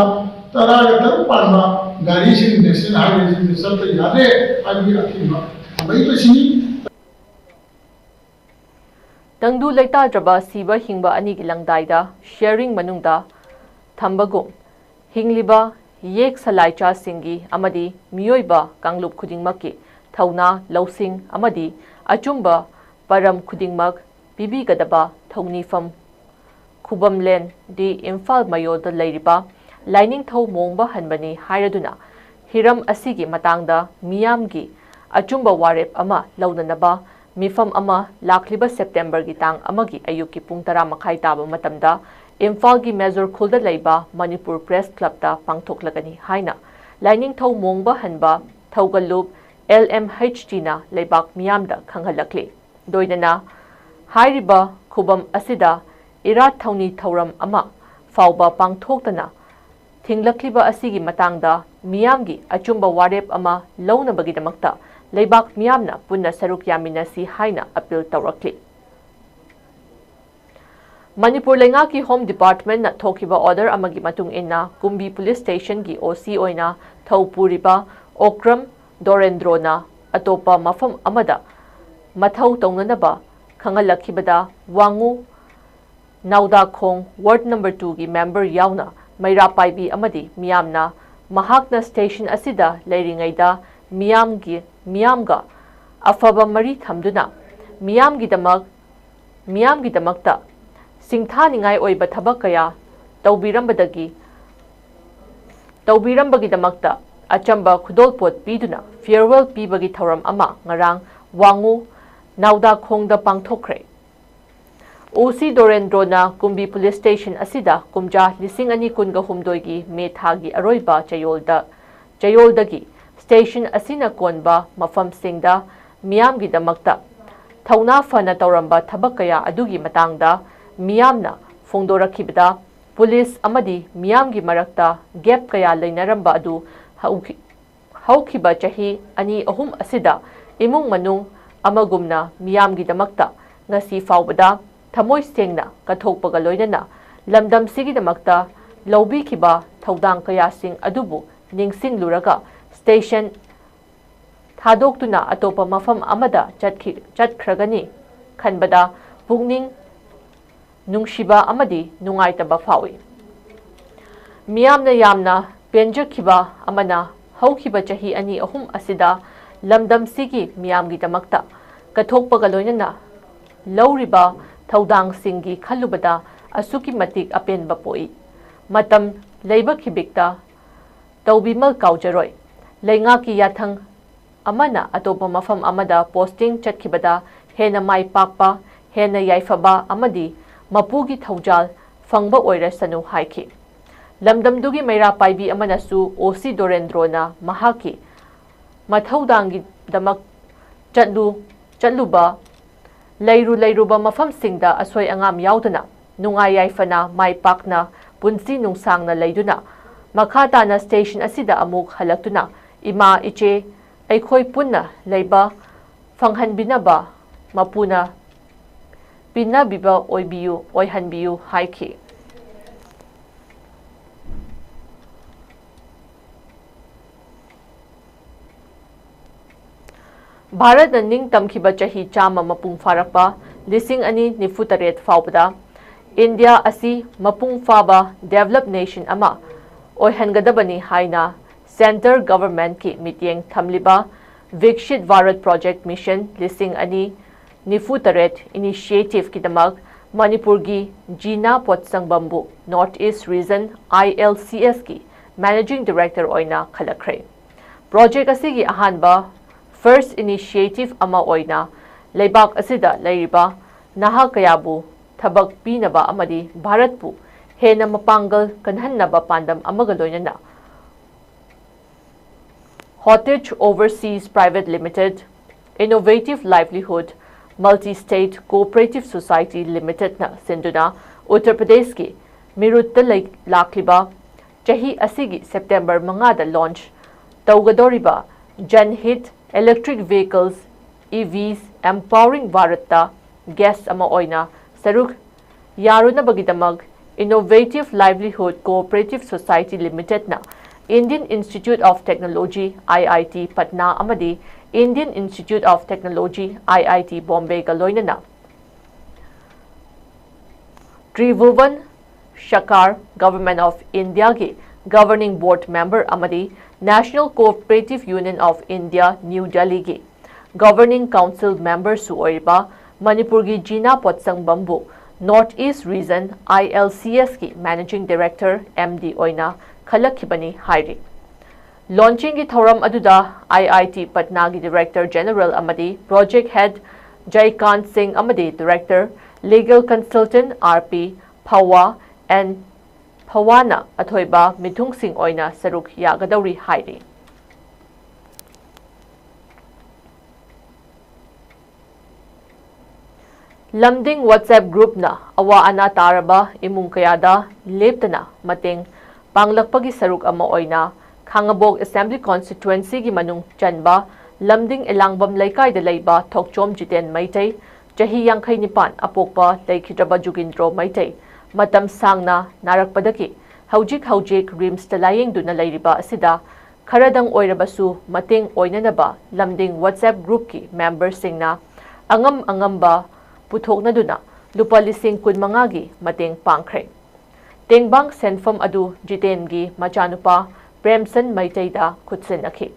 ꯇꯔꯥꯒ ꯇꯔꯨꯛ ꯄꯥꯟꯕ ꯒꯥꯔꯤꯁꯤꯡ ꯅꯦꯁꯅꯦꯜ ꯍꯥꯏꯋꯦꯁꯤꯡꯗ ꯆꯠꯄ ꯌꯥꯗ꯭ꯔꯦ ꯍꯥꯏꯕꯒꯤ ꯑꯊꯤꯡꯕ ꯊꯝꯕꯒꯤ ꯂꯣꯏꯁꯤꯟꯅꯤ꯫ ꯇꯪꯗꯨ ꯂꯩꯇꯥꯗ꯭ꯔꯕ ꯁꯤꯕ ꯍꯤꯡꯕ ꯑꯅꯤꯒꯤ ꯂꯪꯗꯥꯏꯗ ꯁꯤꯌꯥꯔꯤꯡ ꯃꯅꯨꯡꯗ ꯊꯝꯕꯒꯨꯝ, ꯍꯤꯡꯂꯤꯕ ꯌꯦꯛ ꯁꯂꯥꯏꯆꯥꯁꯤꯡꯒꯤ ꯑꯃꯗꯤ ꯃꯤꯑꯣꯏꯕ ꯀꯥꯡꯂꯨꯞ ꯈꯨꯗꯤꯡꯃꯛꯀꯤ ꯊꯧꯅꯥ, ꯂꯧꯁꯤꯡ ꯑꯃꯗꯤ ꯑꯆꯨꯝꯕ ꯄꯔꯝ ꯈꯨꯗꯤꯡꯃꯛ ꯄꯤꯕꯤꯒꯗꯕ ꯊꯧꯅꯤꯐꯝ ꯈꯨꯕꯝꯂꯦꯟ ꯗꯤ ꯏꯝꯐꯥꯜ ꯃꯌꯣꯜꯗ ꯂꯩꯔꯤꯕ ꯂꯥꯏꯅꯤꯡꯊꯧ ꯃꯣꯡꯕ ꯍꯟꯕꯅꯤ ꯍꯥꯏꯔꯗꯨꯅ, ꯍꯤꯔꯝ ꯑꯁꯤꯒꯤ ꯃꯇꯥꯡꯗ ꯃꯤꯌꯥꯝꯒꯤ ꯑꯆꯨꯝꯕ ꯋꯥꯔꯦꯞ ꯑꯃ ꯂꯧꯅꯅꯕ ꯃꯤꯐꯝ ꯑꯃ ꯂꯥꯛꯂꯤꯕ ꯁꯦꯞꯇꯦꯝꯕꯔꯒꯤ ꯇꯥꯡ ꯑꯃꯒꯤ ꯑꯌꯨꯛꯀꯤ ꯄꯨꯡ ꯇꯔꯥ ꯃꯈꯥꯏ ꯇꯥꯕ ꯃꯇꯝꯗ ꯏꯝꯐꯥꯜꯒꯤ ꯃꯦꯖꯣꯔ ꯈꯨꯜꯗ ꯂꯩꯕ ꯃꯅꯤꯄꯨꯔ ꯄ꯭ꯔꯦꯁ ꯀ꯭ꯂꯕꯇ ꯄꯥꯡꯊꯣꯛꯂꯒꯅꯤ ꯍꯥꯏꯅ ꯂꯥꯏꯅꯤꯡꯊꯧ ꯃꯣꯡꯕ ꯍꯟꯕ ꯊꯧꯒꯜꯂꯨꯞ, ꯑꯦꯜ ꯑꯦꯝ ꯍꯩꯆ ꯇꯤꯅ ꯂꯩꯕꯥꯛ ꯃꯤꯌꯥꯝꯗ ꯈꯪꯍꯜꯂꯛꯂꯤ꯫ ꯂꯣꯏꯅꯅ ꯍꯥꯏꯔꯤꯕ ꯈꯨꯕꯝ ꯑꯁꯤꯗ ꯏꯔꯥꯠ ꯊꯧꯅꯤ ꯊꯧꯔꯝ ꯑꯃ ꯐꯥꯎꯕ ꯄꯥꯡꯊꯣꯛꯇꯅ ꯊꯤꯡꯂꯛꯂꯤꯕ ꯑꯁꯤꯒꯤ ꯃꯇꯥꯡꯗ ꯃꯤꯌꯥꯝꯒꯤ ꯑꯆꯨꯝꯕ ꯋꯥꯔꯦꯞ ꯑꯃ ꯂꯧꯅꯕꯒꯤꯗꯃꯛꯇ ꯂꯩꯕꯥꯛ ꯃꯤꯌꯥꯝꯅ ꯄꯨꯟꯅ ꯁꯔꯨꯛ ꯌꯥꯃꯤꯟꯅꯁꯤ ꯍꯥꯏꯅ ꯑꯄꯤꯜ ꯇꯧꯔꯛꯂꯤ꯫ ꯃꯅꯤꯄꯨꯔ ꯂꯩꯉꯥꯛꯀꯤ ꯍꯣꯝ ꯗꯤꯄꯥꯔꯠꯃꯦꯟꯠꯅ ꯊꯣꯛꯈꯤꯕ ꯑꯣꯔꯗꯔ ꯑꯃꯒꯤ ꯃꯇꯨꯡ ꯏꯟꯅ ꯀꯨꯝꯕꯤ ꯄꯨꯂꯤꯁ ꯁ꯭ꯇꯦꯁꯟꯒꯤ ꯑꯣ ꯁꯤ ꯑꯣꯏꯅ ꯊꯧ ꯄꯨꯔꯤꯕ ꯑꯣꯀ꯭ꯔꯝ ꯗꯣꯔꯦꯟꯗ꯭ꯔꯣꯅ ꯑꯇꯣꯞꯄ ꯃꯐꯝ ꯑꯃꯗ ꯃꯊꯧ ꯇꯧꯅꯅꯕ ꯈꯪꯍꯜꯂꯛꯈꯤꯕꯗ, ꯋꯥꯉꯨ ꯅꯥꯎꯗꯥꯈꯣꯡ ꯋꯥꯔꯗ ꯅꯝꯕꯔ ꯇꯨꯒꯤ ꯃꯦꯝꯕꯔ ꯌꯥꯎꯅ ꯃꯩꯔꯥ ꯄꯥꯏꯕꯤ ꯑꯃꯗꯤ ꯃꯤꯌꯥꯝꯅ ꯃꯍꯥꯛꯅ ꯁ꯭ꯇꯦꯁꯟ ꯑꯁꯤꯗ ꯂꯩꯔꯤꯉꯩꯗ ꯃꯤꯌꯥꯝꯒꯤ, ꯃꯤꯌꯥꯝꯒ ꯑꯐꯕ ꯃꯔꯤ ꯊꯝꯗꯨꯅ ꯃꯤꯌꯥꯝꯒꯤꯗꯃꯛ, ꯃꯤꯌꯥꯝꯒꯤꯗꯃꯛꯇ ꯁꯤꯡꯊꯥꯅꯤꯡꯉꯥꯏ ꯑꯣꯏꯕ ꯊꯕꯛ ꯀꯌꯥ ꯇꯧꯕꯤꯔꯝꯕꯗꯒꯤ, ꯇꯧꯕꯤꯔꯝꯕꯒꯤꯗꯃꯛꯇ ꯑꯆꯝꯕ ꯈꯨꯗꯣꯜꯄꯣꯠ ꯄꯤꯗꯨꯅ farewell ꯄꯤꯕꯒꯤ ꯊꯧꯔꯝ ꯑꯃ ꯉꯔꯥꯡ ꯋꯥꯉꯨ ꯅꯥꯎꯗꯥꯈꯣꯡꯗ ꯄꯥꯡꯊꯣꯛꯈ꯭ꯔꯦ꯫ ꯑꯣ ꯁꯤ ꯗꯣꯔꯦꯟꯗ꯭ꯔꯣꯅ ꯀꯨꯝꯕꯤ ꯄꯨꯂꯤꯁ ꯁ꯭ꯇꯦꯁꯟ ꯑꯁꯤꯗ ꯀꯨꯝꯖꯥ ꯂꯤꯁꯤꯡ ꯑꯅꯤ ꯀꯨꯟꯒ ꯍꯨꯝꯗꯣꯏꯒꯤ ꯃꯦ ꯊꯥꯒꯤ ꯑꯔꯣꯏꯕ ꯆꯌꯣꯜꯗ, ꯆꯌꯣꯜꯗꯒꯤ ꯁ꯭ꯇꯦꯁꯟ ꯑꯁꯤꯅ ꯀꯣꯟꯕ ꯃꯐꯝꯁꯤꯡꯗ ꯃꯤꯌꯥꯝꯒꯤꯗꯃꯛꯇ ꯊꯧꯅꯥ ꯐꯅ ꯇꯧꯔꯝꯕ ꯊꯕꯛ ꯀꯌꯥ ꯑꯗꯨꯒꯤ ꯃꯇꯥꯡꯗ ꯃꯤꯌꯥꯝꯅ ꯐꯣꯡꯗꯣꯔꯛꯈꯤꯕꯗ, ꯄꯨꯂꯤꯁ ꯑꯃꯗꯤ ꯃꯤꯌꯥꯝꯒꯤ ꯃꯔꯛꯇ ꯒꯦꯞ ꯀꯌꯥ ꯂꯩꯅꯔꯝꯕ ꯑꯗꯨ ꯍꯧꯈꯤ-, ꯍꯧꯈꯤꯕ ꯆꯍꯤ ꯑꯅꯤ ꯑꯍꯨꯝ ꯑꯁꯤꯗ ꯏꯃꯨꯡ ꯃꯅꯨꯡ ꯑꯃꯒꯨꯝꯅ ꯃꯤꯌꯥꯝꯒꯤꯗꯃꯛꯇ ꯉꯁꯤ ꯐꯥꯎꯕꯗ ꯊꯃꯣꯏ ꯁꯦꯡꯅ ꯀꯠꯊꯣꯛꯄꯒ ꯂꯣꯏꯅꯅ ꯂꯝꯗꯝꯁꯤꯒꯤꯗꯃꯛꯇ ꯂꯧꯕꯤꯈꯤꯕ ꯊꯧꯗꯥꯡ ꯀꯌꯥꯁꯤꯡ ꯑꯗꯨꯕꯨ ꯅꯤꯡꯁꯤꯡꯂꯨꯔꯒ ꯁ꯭ꯇꯦꯁꯟ ꯊꯥꯗꯣꯛꯇꯨꯅ ꯑꯇꯣꯞꯄ ꯃꯐꯝ ꯑꯃꯗ ꯆꯠꯈꯤ-, ꯆꯠꯈ꯭ꯔꯒꯅꯤ ꯈꯟꯕꯗ ꯄꯨꯛꯅꯤꯡ ꯅꯨꯡꯁꯤꯕ ꯑꯃꯗꯤ ꯅꯨꯡꯉꯥꯏꯇꯕ ꯐꯥꯎꯏ꯫ ꯃꯤꯌꯥꯝꯅ ꯌꯥꯝꯅ ꯄꯦꯟꯖꯈꯤꯕ ꯑꯃꯅ, ꯍꯧꯈꯤꯕ ꯆꯍꯤ ꯑꯅꯤ ꯑꯍꯨꯝ ꯑꯁꯤꯗ ꯂꯝꯗꯝꯁꯤꯒꯤ ꯃꯤꯌꯥꯝꯒꯤꯗꯃꯛꯇ ꯀꯠꯊꯣꯛꯄꯒ ꯂꯣꯏꯅꯅ ꯂꯧꯔꯤꯕ ꯊꯧꯗꯥꯡꯁꯤꯡꯒꯤ ꯈꯜꯂꯨꯕꯗ ꯑꯁꯨꯛꯀꯤ ꯃꯇꯤꯛ ꯑꯄꯦꯟꯕ ꯄꯣꯛꯏ꯫ ꯃꯇꯝ ꯂꯩꯕ ꯈꯤꯕꯤꯛꯇ ꯇꯧꯕꯤꯃꯜ ꯀꯥꯎꯖꯔꯣꯏ꯫ ꯂꯩꯉꯥꯛꯀꯤ ꯌꯥꯊꯪ ꯑꯃꯅ ꯑꯇꯣꯞꯄ ꯃꯐꯝ ꯑꯃꯗ ꯄꯣꯁꯇꯤꯡ ꯆꯠꯈꯤꯕꯗ ꯍꯦꯟꯅ ꯃꯥꯏ ꯄꯥꯛꯄ, ꯍꯦꯟꯅ ꯌꯥꯏꯐꯕ ꯑꯃꯗꯤ ꯃꯄꯨꯒꯤ ꯊꯧꯖꯥꯜ ꯐꯪꯕ ꯑꯣꯏꯔꯁꯅꯨ ꯍꯥꯏꯈꯤ꯫ ꯂꯝꯗꯝꯗꯨꯒꯤ ꯃꯩꯔꯥ ꯄꯥꯏꯕꯤ ꯑꯃꯅꯁꯨ ꯑꯣ ꯁꯤ ꯗꯣꯔꯦꯟꯗ꯭ꯔꯣꯅ ꯃꯍꯥꯛꯀꯤ ꯃꯊꯧꯗꯥꯡꯒꯤꯗꯃꯛ ꯆꯠꯂꯨ-, ꯆꯠꯂꯨꯕ ꯂꯩꯔꯨ ꯂꯩꯔꯨꯕ ꯃꯐꯝꯁꯤꯡꯗ ꯑꯁꯣꯏ ꯑꯉꯥꯝ ꯌꯥꯎꯗꯅ ꯅꯨꯡꯉꯥꯏ ꯌꯥꯏꯐꯅ ꯃꯥꯏ ꯄꯥꯛꯅ ꯄꯨꯟꯁꯤ ꯅꯨꯡꯁꯥꯡꯅ ꯂꯩꯗꯨꯅ ꯃꯈꯥ ꯇꯥꯅ ꯁ꯭ꯇꯦꯁꯟ ꯑꯁꯤꯗ ꯑꯃꯨꯛ ꯍꯜꯂꯛꯇꯨꯅ ꯏꯃꯥ ꯏꯆꯦ ꯑꯩꯈꯣꯏ ꯄꯨꯟꯅ ꯂꯩꯕ ꯐꯪꯍꯟꯕꯤꯅꯕ ꯃꯄꯨꯅ ꯄꯤꯅꯕꯤꯕ ꯑꯣꯏꯕꯤꯌꯨ, ꯑꯣꯏꯍꯟꯕꯤꯌꯨ ꯍꯥꯏꯈꯤ꯫ ꯚꯥꯔꯠꯅ ꯅꯤꯡꯇꯝꯈꯤꯕ ꯆꯍꯤ ꯆꯥꯝꯃ ꯃꯄꯨꯡ ꯐꯥꯔꯛꯄ ꯂꯤꯁꯤꯡ ꯑꯅꯤ ꯅꯤꯐꯨ ꯇꯔꯦꯠ ꯐꯥꯎꯕꯗ ꯏꯟꯗꯤꯌꯥ ꯑꯁꯤ ꯃꯄꯨꯡ ꯐꯥꯕ developed nation ꯑꯃ ꯑꯣꯏꯍꯟꯒꯗꯕꯅꯤ ꯍꯥꯏꯅ centre governmentꯀꯤ ꯃꯤꯠꯌꯦꯡ ꯊꯝꯂꯤꯕ Viksit Bharat Project Mission ꯂꯤꯁꯤꯡ ꯑꯅꯤ ꯅꯤꯐꯨ ꯇꯔꯦꯠ initiativeꯀꯤꯗꯃꯛ ꯃꯅꯤꯄꯨꯔꯒꯤ ꯖꯤꯅꯥ ꯄꯣꯠꯁꯪꯕꯝꯕꯨ North East Region ILCSꯀꯤ managing director ꯑꯣꯏꯅ ꯈꯜꯂꯛꯈ꯭ꯔꯦ꯫ Project ꯑꯁꯤꯒꯤ ꯑꯍꯥꯟꯕ first initiative ꯑꯃ ꯑꯣꯏꯅ ꯂꯩꯕꯥꯛ ꯑꯁꯤꯗ ꯂꯩꯔꯤꯕ ꯅꯍꯥ ꯀꯌꯥꯕꯨ ꯊꯕꯛ ꯄꯤꯅꯕ ꯑꯃꯗꯤ ꯚꯥꯔꯠꯄꯨ ꯍꯦꯟꯅ ꯃꯄꯥꯡꯒꯜ ꯀꯟꯍꯟꯅꯕ ꯄꯥꯟꯗꯝ ꯑꯃꯒ ꯂꯣꯏꯅꯅ Hotage Overseas Private Limited, Innovative Livelihood Multi-State Cooperative Society Limitedꯅ ꯁꯤꯟꯗꯨꯅ ꯎꯠꯇꯔ ꯄ꯭ꯔꯗꯦꯁꯀꯤ ꯃꯤꯔꯨꯠꯇ ꯂꯩ-, ꯂꯥꯛꯂꯤꯕ ꯆꯍꯤ ꯑꯁꯤꯒꯤ ꯁꯦꯞꯇꯦꯝꯕꯔ ꯃꯉꯥꯗ launch ꯇꯧꯒꯗꯧꯔꯤꯕ Jan Hiat Electric Vehicles, EVs, Empowering Bharatꯇ guest ꯑꯃ ꯑꯣꯏꯅ ꯁꯔꯨꯛ ꯌꯥꯔꯨꯅꯕꯒꯤꯗꯃꯛ Innovative Livelihood Cooperative Society Limitedꯅ Indian Institute of Technology, IIT Patna ꯑꯃꯗꯤ Indian Institute of Technology, IIT Bombayꯒ ꯂꯣꯏꯅꯅ Tribhuvan Sarkar, Government of Indiaꯒꯤ Governing Board Member ꯑꯃꯗꯤ National Cooperative Union of India, New Delhiꯒꯤ Governing Council Memberꯁꯨ ꯑꯣꯏꯔꯤꯕ ꯃꯅꯤꯄꯨꯔꯒꯤ ꯖꯤꯅꯥ ꯄꯣꯠꯁꯪꯕꯝꯕꯨ North East Region ILCSꯀꯤ Managing Director, MD ꯑꯣꯏꯅ ꯈꯜꯂꯛꯈꯤꯕꯅꯤ ꯍꯥꯏꯔꯤ꯫ Launchingꯒꯤ ꯊꯧꯔꯝ ꯑꯗꯨꯗ IIT Patnaꯒꯤ Director General ꯑꯃꯗꯤ Project Head ꯖꯩꯀꯥꯟ ꯁꯤꯡ ꯑꯃꯗꯤ Director, Legal Consultant, RP Phawa and Phawana ꯑꯊꯣꯏꯕ ꯃꯤꯊꯨꯡꯁꯤꯡ ꯑꯣꯏꯅ ꯁꯔꯨꯛ ꯌꯥꯒꯗꯧꯔꯤ ꯍꯥꯏꯔꯤ꯫ ꯂꯝꯗꯤꯡ WhatsApp groupꯅ ꯑꯋꯥ ꯑꯅꯥ ꯇꯥꯔꯕ ꯏꯃꯨꯡ ꯀꯌꯥꯗ ꯂꯦꯞꯇꯅ ꯃꯇꯦꯡ ꯄꯥꯡꯂꯛꯄꯒꯤ ꯁꯔꯨꯛ ꯑꯃ ꯑꯣꯏꯅ ꯈꯥꯉꯕꯣꯛ Assembly Constituencyꯒꯤ ꯃꯅꯨꯡ ꯆꯟꯕ ꯂꯝꯗꯤꯡ ꯑꯦꯂꯥꯡꯕꯝ ꯂꯩꯀꯥꯏꯗ ꯂꯩꯕ ꯊꯣꯛꯆꯣꯝ ꯖꯤꯇꯦꯟ ꯃꯩꯇꯩ, ꯆꯍꯤ ꯌꯥꯡꯈꯩ ꯅꯤꯄꯥꯟ, ꯑꯄꯣꯛꯄ ꯂꯩꯈꯤꯗ꯭ꯔꯕ ꯖꯨꯒꯤꯟꯗ꯭ꯔꯣ ꯃꯩꯇꯩ, ꯃꯇꯝ ꯁꯥꯡꯅ ꯅꯥꯔꯛꯄꯗꯒꯤ ꯍꯧꯖꯤꯛ ꯍꯧꯖꯤꯛ RIMSꯇ ꯂꯥꯌꯦꯡꯗꯨꯅ ꯂꯩꯔꯤꯕ ꯑꯁꯤꯗ ꯈꯔꯗꯪ ꯑꯣꯏꯔꯕꯁꯨ ꯃꯇꯦꯡ ꯑꯣꯏꯅꯅꯕ ꯂꯝꯗꯤꯡ WhatsApp groupꯀꯤ memberꯁꯤꯡꯅ ꯑꯉꯝ ꯑꯉꯝꯕ ꯄꯨꯊꯣꯛꯅꯗꯨꯅ ꯂꯨꯄꯥ ꯂꯤꯁꯤꯡ ꯀꯨꯟꯃꯉꯥꯒꯤ ꯃꯇꯦꯡ ꯄꯥꯡꯈ꯭ꯔꯦ꯫ ꯇꯦꯡꯕꯥꯡ ꯁꯦꯟꯐꯝ ꯑꯗꯨ ꯖꯤꯇꯦꯟꯒꯤ ꯃꯆꯥꯅꯨꯄꯥ ꯄ꯭ꯔꯦꯝꯆꯟ ꯃꯩꯇꯩꯗ ꯈꯨꯠꯁꯤꯟꯅꯈꯤ꯫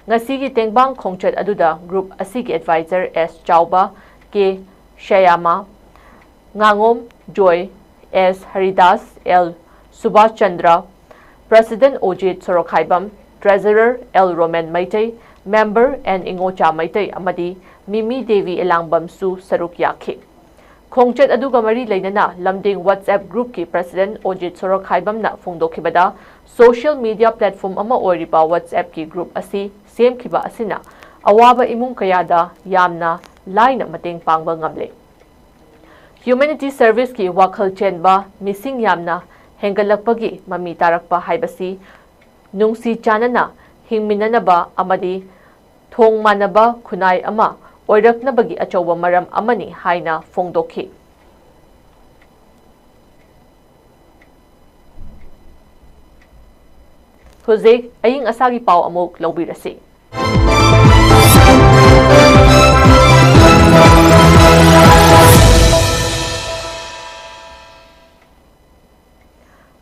ꯉꯁꯤꯒꯤ ꯇꯦꯡꯕꯥꯡ ꯈꯣꯡꯆꯠ ꯑꯗꯨꯗ group ꯑꯁꯤꯒꯤ advisor S Chaoba, K Syama, ꯉꯥꯉꯣꯝ Joy, S Haridas, L Subash Chandra, president Ojit Sorokhaibam, treasurer L Romen Meitei, member N Ingocha Meitei ꯑꯃꯗꯤ ꯃꯤꯃꯤ ꯗꯦꯕꯤ ꯑꯦꯂꯥꯡꯕꯝꯁꯨ ꯁꯔꯨꯛ ꯌꯥꯈꯤ꯫ ꯈꯣꯡꯆꯠ ꯑꯗꯨꯒ ꯃꯔꯤ ꯂꯩꯅꯅ ꯂꯝꯗꯤꯡ WhatsApp groupꯀꯤ president ꯑꯣꯖꯤꯠ ꯁꯣꯔꯣꯛꯈꯥꯏꯕꯝꯅ ꯐꯣꯡꯗꯣꯛꯈꯤꯕꯗ, social media platform ꯑꯃ ꯑꯣꯏꯔꯤꯕ WhatsAppꯀꯤ group ꯑꯁꯤ ꯁꯦꯝꯈꯤꯕ ꯑꯁꯤꯅ ꯑꯋꯥꯕ ꯏꯃꯨꯡ ꯀꯌꯥꯗ ꯌꯥꯝꯅ ꯂꯥꯏꯅ ꯃꯇꯦꯡ ꯄꯥꯡꯕ ꯉꯝꯂꯦ꯫ Humanity serviceꯀꯤ ꯋꯥꯈꯜ ꯆꯦꯟꯕ ꯃꯤꯁꯤꯡ ꯌꯥꯝꯅ ꯍꯦꯟꯒꯠꯂꯛꯄꯒꯤ ꯃꯃꯤ ꯇꯥꯔꯛꯄ ꯍꯥꯏꯕꯁꯤ ꯅꯨꯡꯁꯤ ꯆꯥꯟꯅꯅ ꯍꯤꯡꯃꯤꯟꯅꯅꯕ ꯑꯃꯗꯤ ꯊꯣꯡ ꯃꯥꯟꯅꯕ ꯈꯨꯟꯅꯥꯏ ꯑꯃ ꯑꯣꯏꯔꯛꯅꯕꯒꯤ ꯑꯆꯧꯕ ꯃꯔꯝ ꯑꯃꯅꯤ ꯍꯥꯏꯅ ꯐꯣꯡꯗꯣꯛꯈꯤ꯫ ꯍꯧꯖꯤꯛ ꯑꯏꯪ ꯑꯁꯥꯒꯤ ꯄꯥꯎ ꯑꯃꯨꯛ ꯂꯧꯕꯤꯔꯁꯤ꯫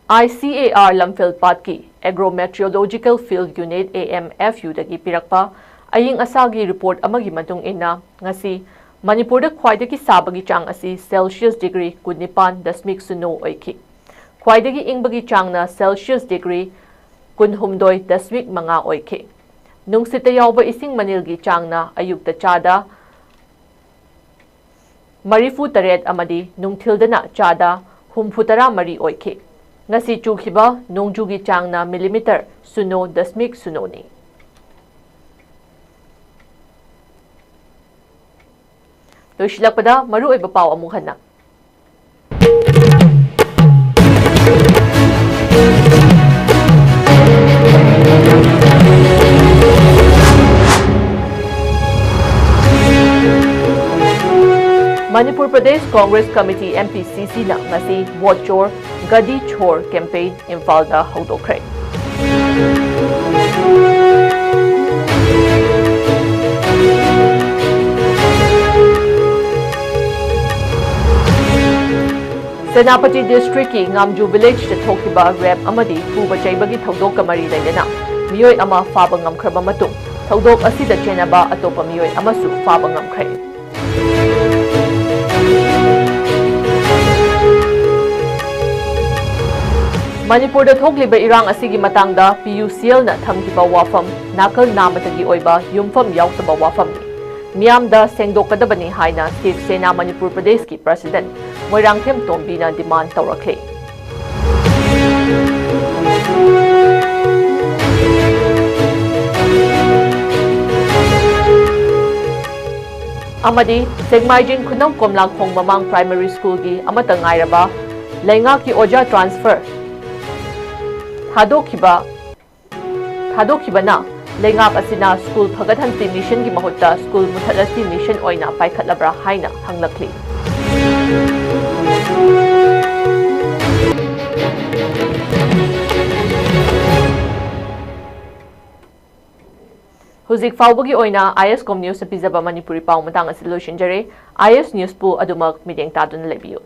ICAR ꯂꯝꯐꯦꯜ ꯄꯥꯠꯀꯤ Agro Meteorological Field Unit, AMFUꯗꯒꯤ ꯄꯤꯔꯛꯄ ꯑꯏꯪ ꯑꯁꯥꯒꯤ report ꯑꯃꯒꯤ ꯃꯇꯨꯡ ꯏꯟꯅ, ꯉꯁꯤ ꯃꯅꯤꯄꯨꯔꯗ ꯈ꯭ꯋꯥꯏꯗꯒꯤ ꯁꯥꯕꯒꯤ ꯆꯥꯡ ꯑꯁꯤ Celsius degree ꯀꯨꯟꯅꯤꯄꯥꯟ ꯗꯁꯃꯤꯛ ꯁꯤꯅꯣ ꯑꯣꯏꯈꯤ꯫ ꯈ꯭ꯋꯥꯏꯗꯒꯤ ꯏꯪꯕꯒꯤ ꯆꯥꯡꯅ Celsius degree ꯀꯨꯟꯍꯨꯝꯗꯣꯏ ꯗꯁꯃꯤꯛ ꯃꯉꯥ ꯑꯣꯏꯈꯤ꯫ ꯅꯨꯡꯁꯤꯠꯇ ꯌꯥꯎꯕ ꯏꯁꯤꯡ ꯃꯅꯤꯜꯒꯤ ꯆꯥꯡꯅ ꯑꯌꯨꯛꯇ ꯆꯥꯗ ꯃꯔꯤꯐꯨ ꯇꯔꯦꯠ ꯑꯃꯗꯤ ꯅꯨꯡꯊꯤꯜꯗꯅ ꯆꯥꯗ ꯍꯨꯝꯐꯨ ꯇꯔꯥ ꯃꯔꯤ ꯑꯣꯏꯈꯤ꯫ ꯉꯁꯤ ꯆꯨꯈꯤꯕ ꯅꯣꯡꯖꯨꯒꯤ ꯆꯥꯡꯅ millimeter ꯁꯤꯅꯣ ꯗꯁꯃꯤꯛ ꯁꯤꯅꯣꯅꯤ꯫ ꯂꯣꯏꯁꯤꯜꯂꯛꯄꯗ ꯃꯔꯨꯑꯣꯏꯕ ꯄꯥꯎ ꯑꯃꯨꯛ ꯍꯟꯅ꯫ ꯃꯅꯤꯄꯨꯔ ꯄ꯭ꯔꯗꯦꯁ ꯀꯣꯡꯒ꯭ꯔꯦꯁ ꯀꯃꯤꯇꯤ, MPCCꯅ ꯉꯁꯤ ꯚꯣꯠ ꯆꯣꯔ ꯒꯗꯤ ꯆꯣꯔ campaign ꯏꯝꯐꯥꯜꯗ ꯍꯧꯗꯣꯛꯈ꯭ꯔꯦ꯫ ꯁꯦꯅꯥꯄꯇꯤ ꯗꯤꯁꯇ꯭ꯔꯤꯛꯀꯤ ꯉꯥꯝꯖꯨ ꯚꯤꯂꯦꯖꯇ ꯊꯣꯛꯈꯤꯕ ꯔꯦꯞ ꯑꯃꯗꯤ ꯐꯨꯕ ꯆꯩꯕꯒꯤ ꯊꯧꯗꯣꯛꯀ ꯃꯔꯤ ꯂꯩꯅꯅ ꯃꯤꯑꯣꯏ ꯑꯃ ꯐꯥꯕ ꯉꯝꯈ꯭ꯔꯕ ꯃꯇꯨꯡ, ꯊꯧꯗꯣꯛ ꯑꯁꯤꯗ ꯆꯦꯟꯅꯕ ꯑꯇꯣꯞꯄ ꯃꯤꯑꯣꯏ ꯑꯃꯁꯨ ꯐꯥꯕ ꯉꯝꯈ꯭ꯔꯦ꯫ ꯃꯅꯤꯄꯨꯔꯗ ꯊꯣꯛꯂꯤꯕ ꯏꯔꯥꯡ ꯑꯁꯤꯒꯤ ꯃꯇꯥꯡꯗ ꯄꯤ ꯌꯨ ꯁꯤ ꯑꯦꯜꯅ ꯊꯝꯈꯤꯕ ꯋꯥꯐꯝ ꯅꯥꯀꯜ ꯅꯥꯝꯃꯇꯒꯤ ꯑꯣꯏꯕ ꯌꯨꯝꯐꯝ ꯌꯥꯎꯗꯕ ꯋꯥꯐꯝꯅꯤ꯫ ꯃꯤꯌꯥꯝꯗ ꯁꯦꯡꯗꯣꯛꯀꯗꯕꯅꯤ ꯍꯥꯏꯅ ꯁꯤꯕ ꯁꯦꯅꯥ ꯃꯅꯤꯄꯨꯔ ꯄ꯭ꯔꯗꯦꯁꯀꯤ ꯄ꯭ꯔꯁꯤꯗꯦꯟꯠ ꯃꯣꯏꯔꯥꯡꯊꯦꯝ ꯇꯣꯝꯕꯤꯅ ꯗꯤꯃꯥꯟ ꯇꯧꯔꯛꯂꯤ꯫ ꯑꯃꯗꯤ ꯁꯦꯛꯃꯥꯏꯖꯤꯡ ꯈꯨꯅꯧ ꯀꯣꯝꯂꯥꯈꯣꯡ ꯃꯃꯥꯡ ꯄ꯭ꯔꯥꯏꯃꯥꯔꯤ ꯁ꯭ꯀꯨꯜꯒꯤ ꯑꯃꯠꯇ ꯉꯥꯏꯔꯕ ꯂꯩꯉꯥꯛꯀꯤ ꯑꯣꯖꯥ ꯇ꯭ꯔꯥꯟꯁꯐꯔ ꯊꯥꯗꯣꯛꯈꯤꯕ ꯊꯥꯗꯣꯛꯈꯤꯕꯅ ꯂꯩꯉꯥꯛ ꯑꯁꯤꯅ ꯁ꯭ꯀꯨꯜ ꯐꯒꯠꯍꯟꯁꯤ ꯃꯤꯁꯟꯒꯤ ꯃꯍꯨꯠꯇ ꯁ꯭ꯀꯨꯜ ꯃꯨꯊꯠꯂꯁꯤ ꯃꯤꯁꯟ ꯑꯣꯏꯅ ꯄꯥꯏꯈꯠꯂꯕ꯭ꯔꯥ ꯍꯥꯏꯅ ꯍꯪꯂꯛꯂꯤ꯫ ꯍꯧꯖꯤꯛ ꯐꯥꯎꯕꯒꯤ ꯑꯣꯏꯅ ꯑꯥꯏ ꯑꯦꯁ ꯀꯣꯝ ꯅ꯭ꯌꯨꯁꯅ ꯄꯤꯖꯕ ꯃꯅꯤꯄꯨꯔꯤ ꯄꯥꯎ ꯃꯇꯥꯡ ꯑꯁꯤ ꯂꯣꯏꯁꯤꯟꯖꯔꯦ꯫ ꯑꯥꯏ ꯑꯦꯁ ꯅ꯭ꯌꯨꯁꯄꯨ ꯑꯗꯨꯃꯛ ꯃꯤꯠꯌꯦꯡ ꯇꯥꯗꯨꯅ ꯂꯩꯕꯤꯌꯨ꯫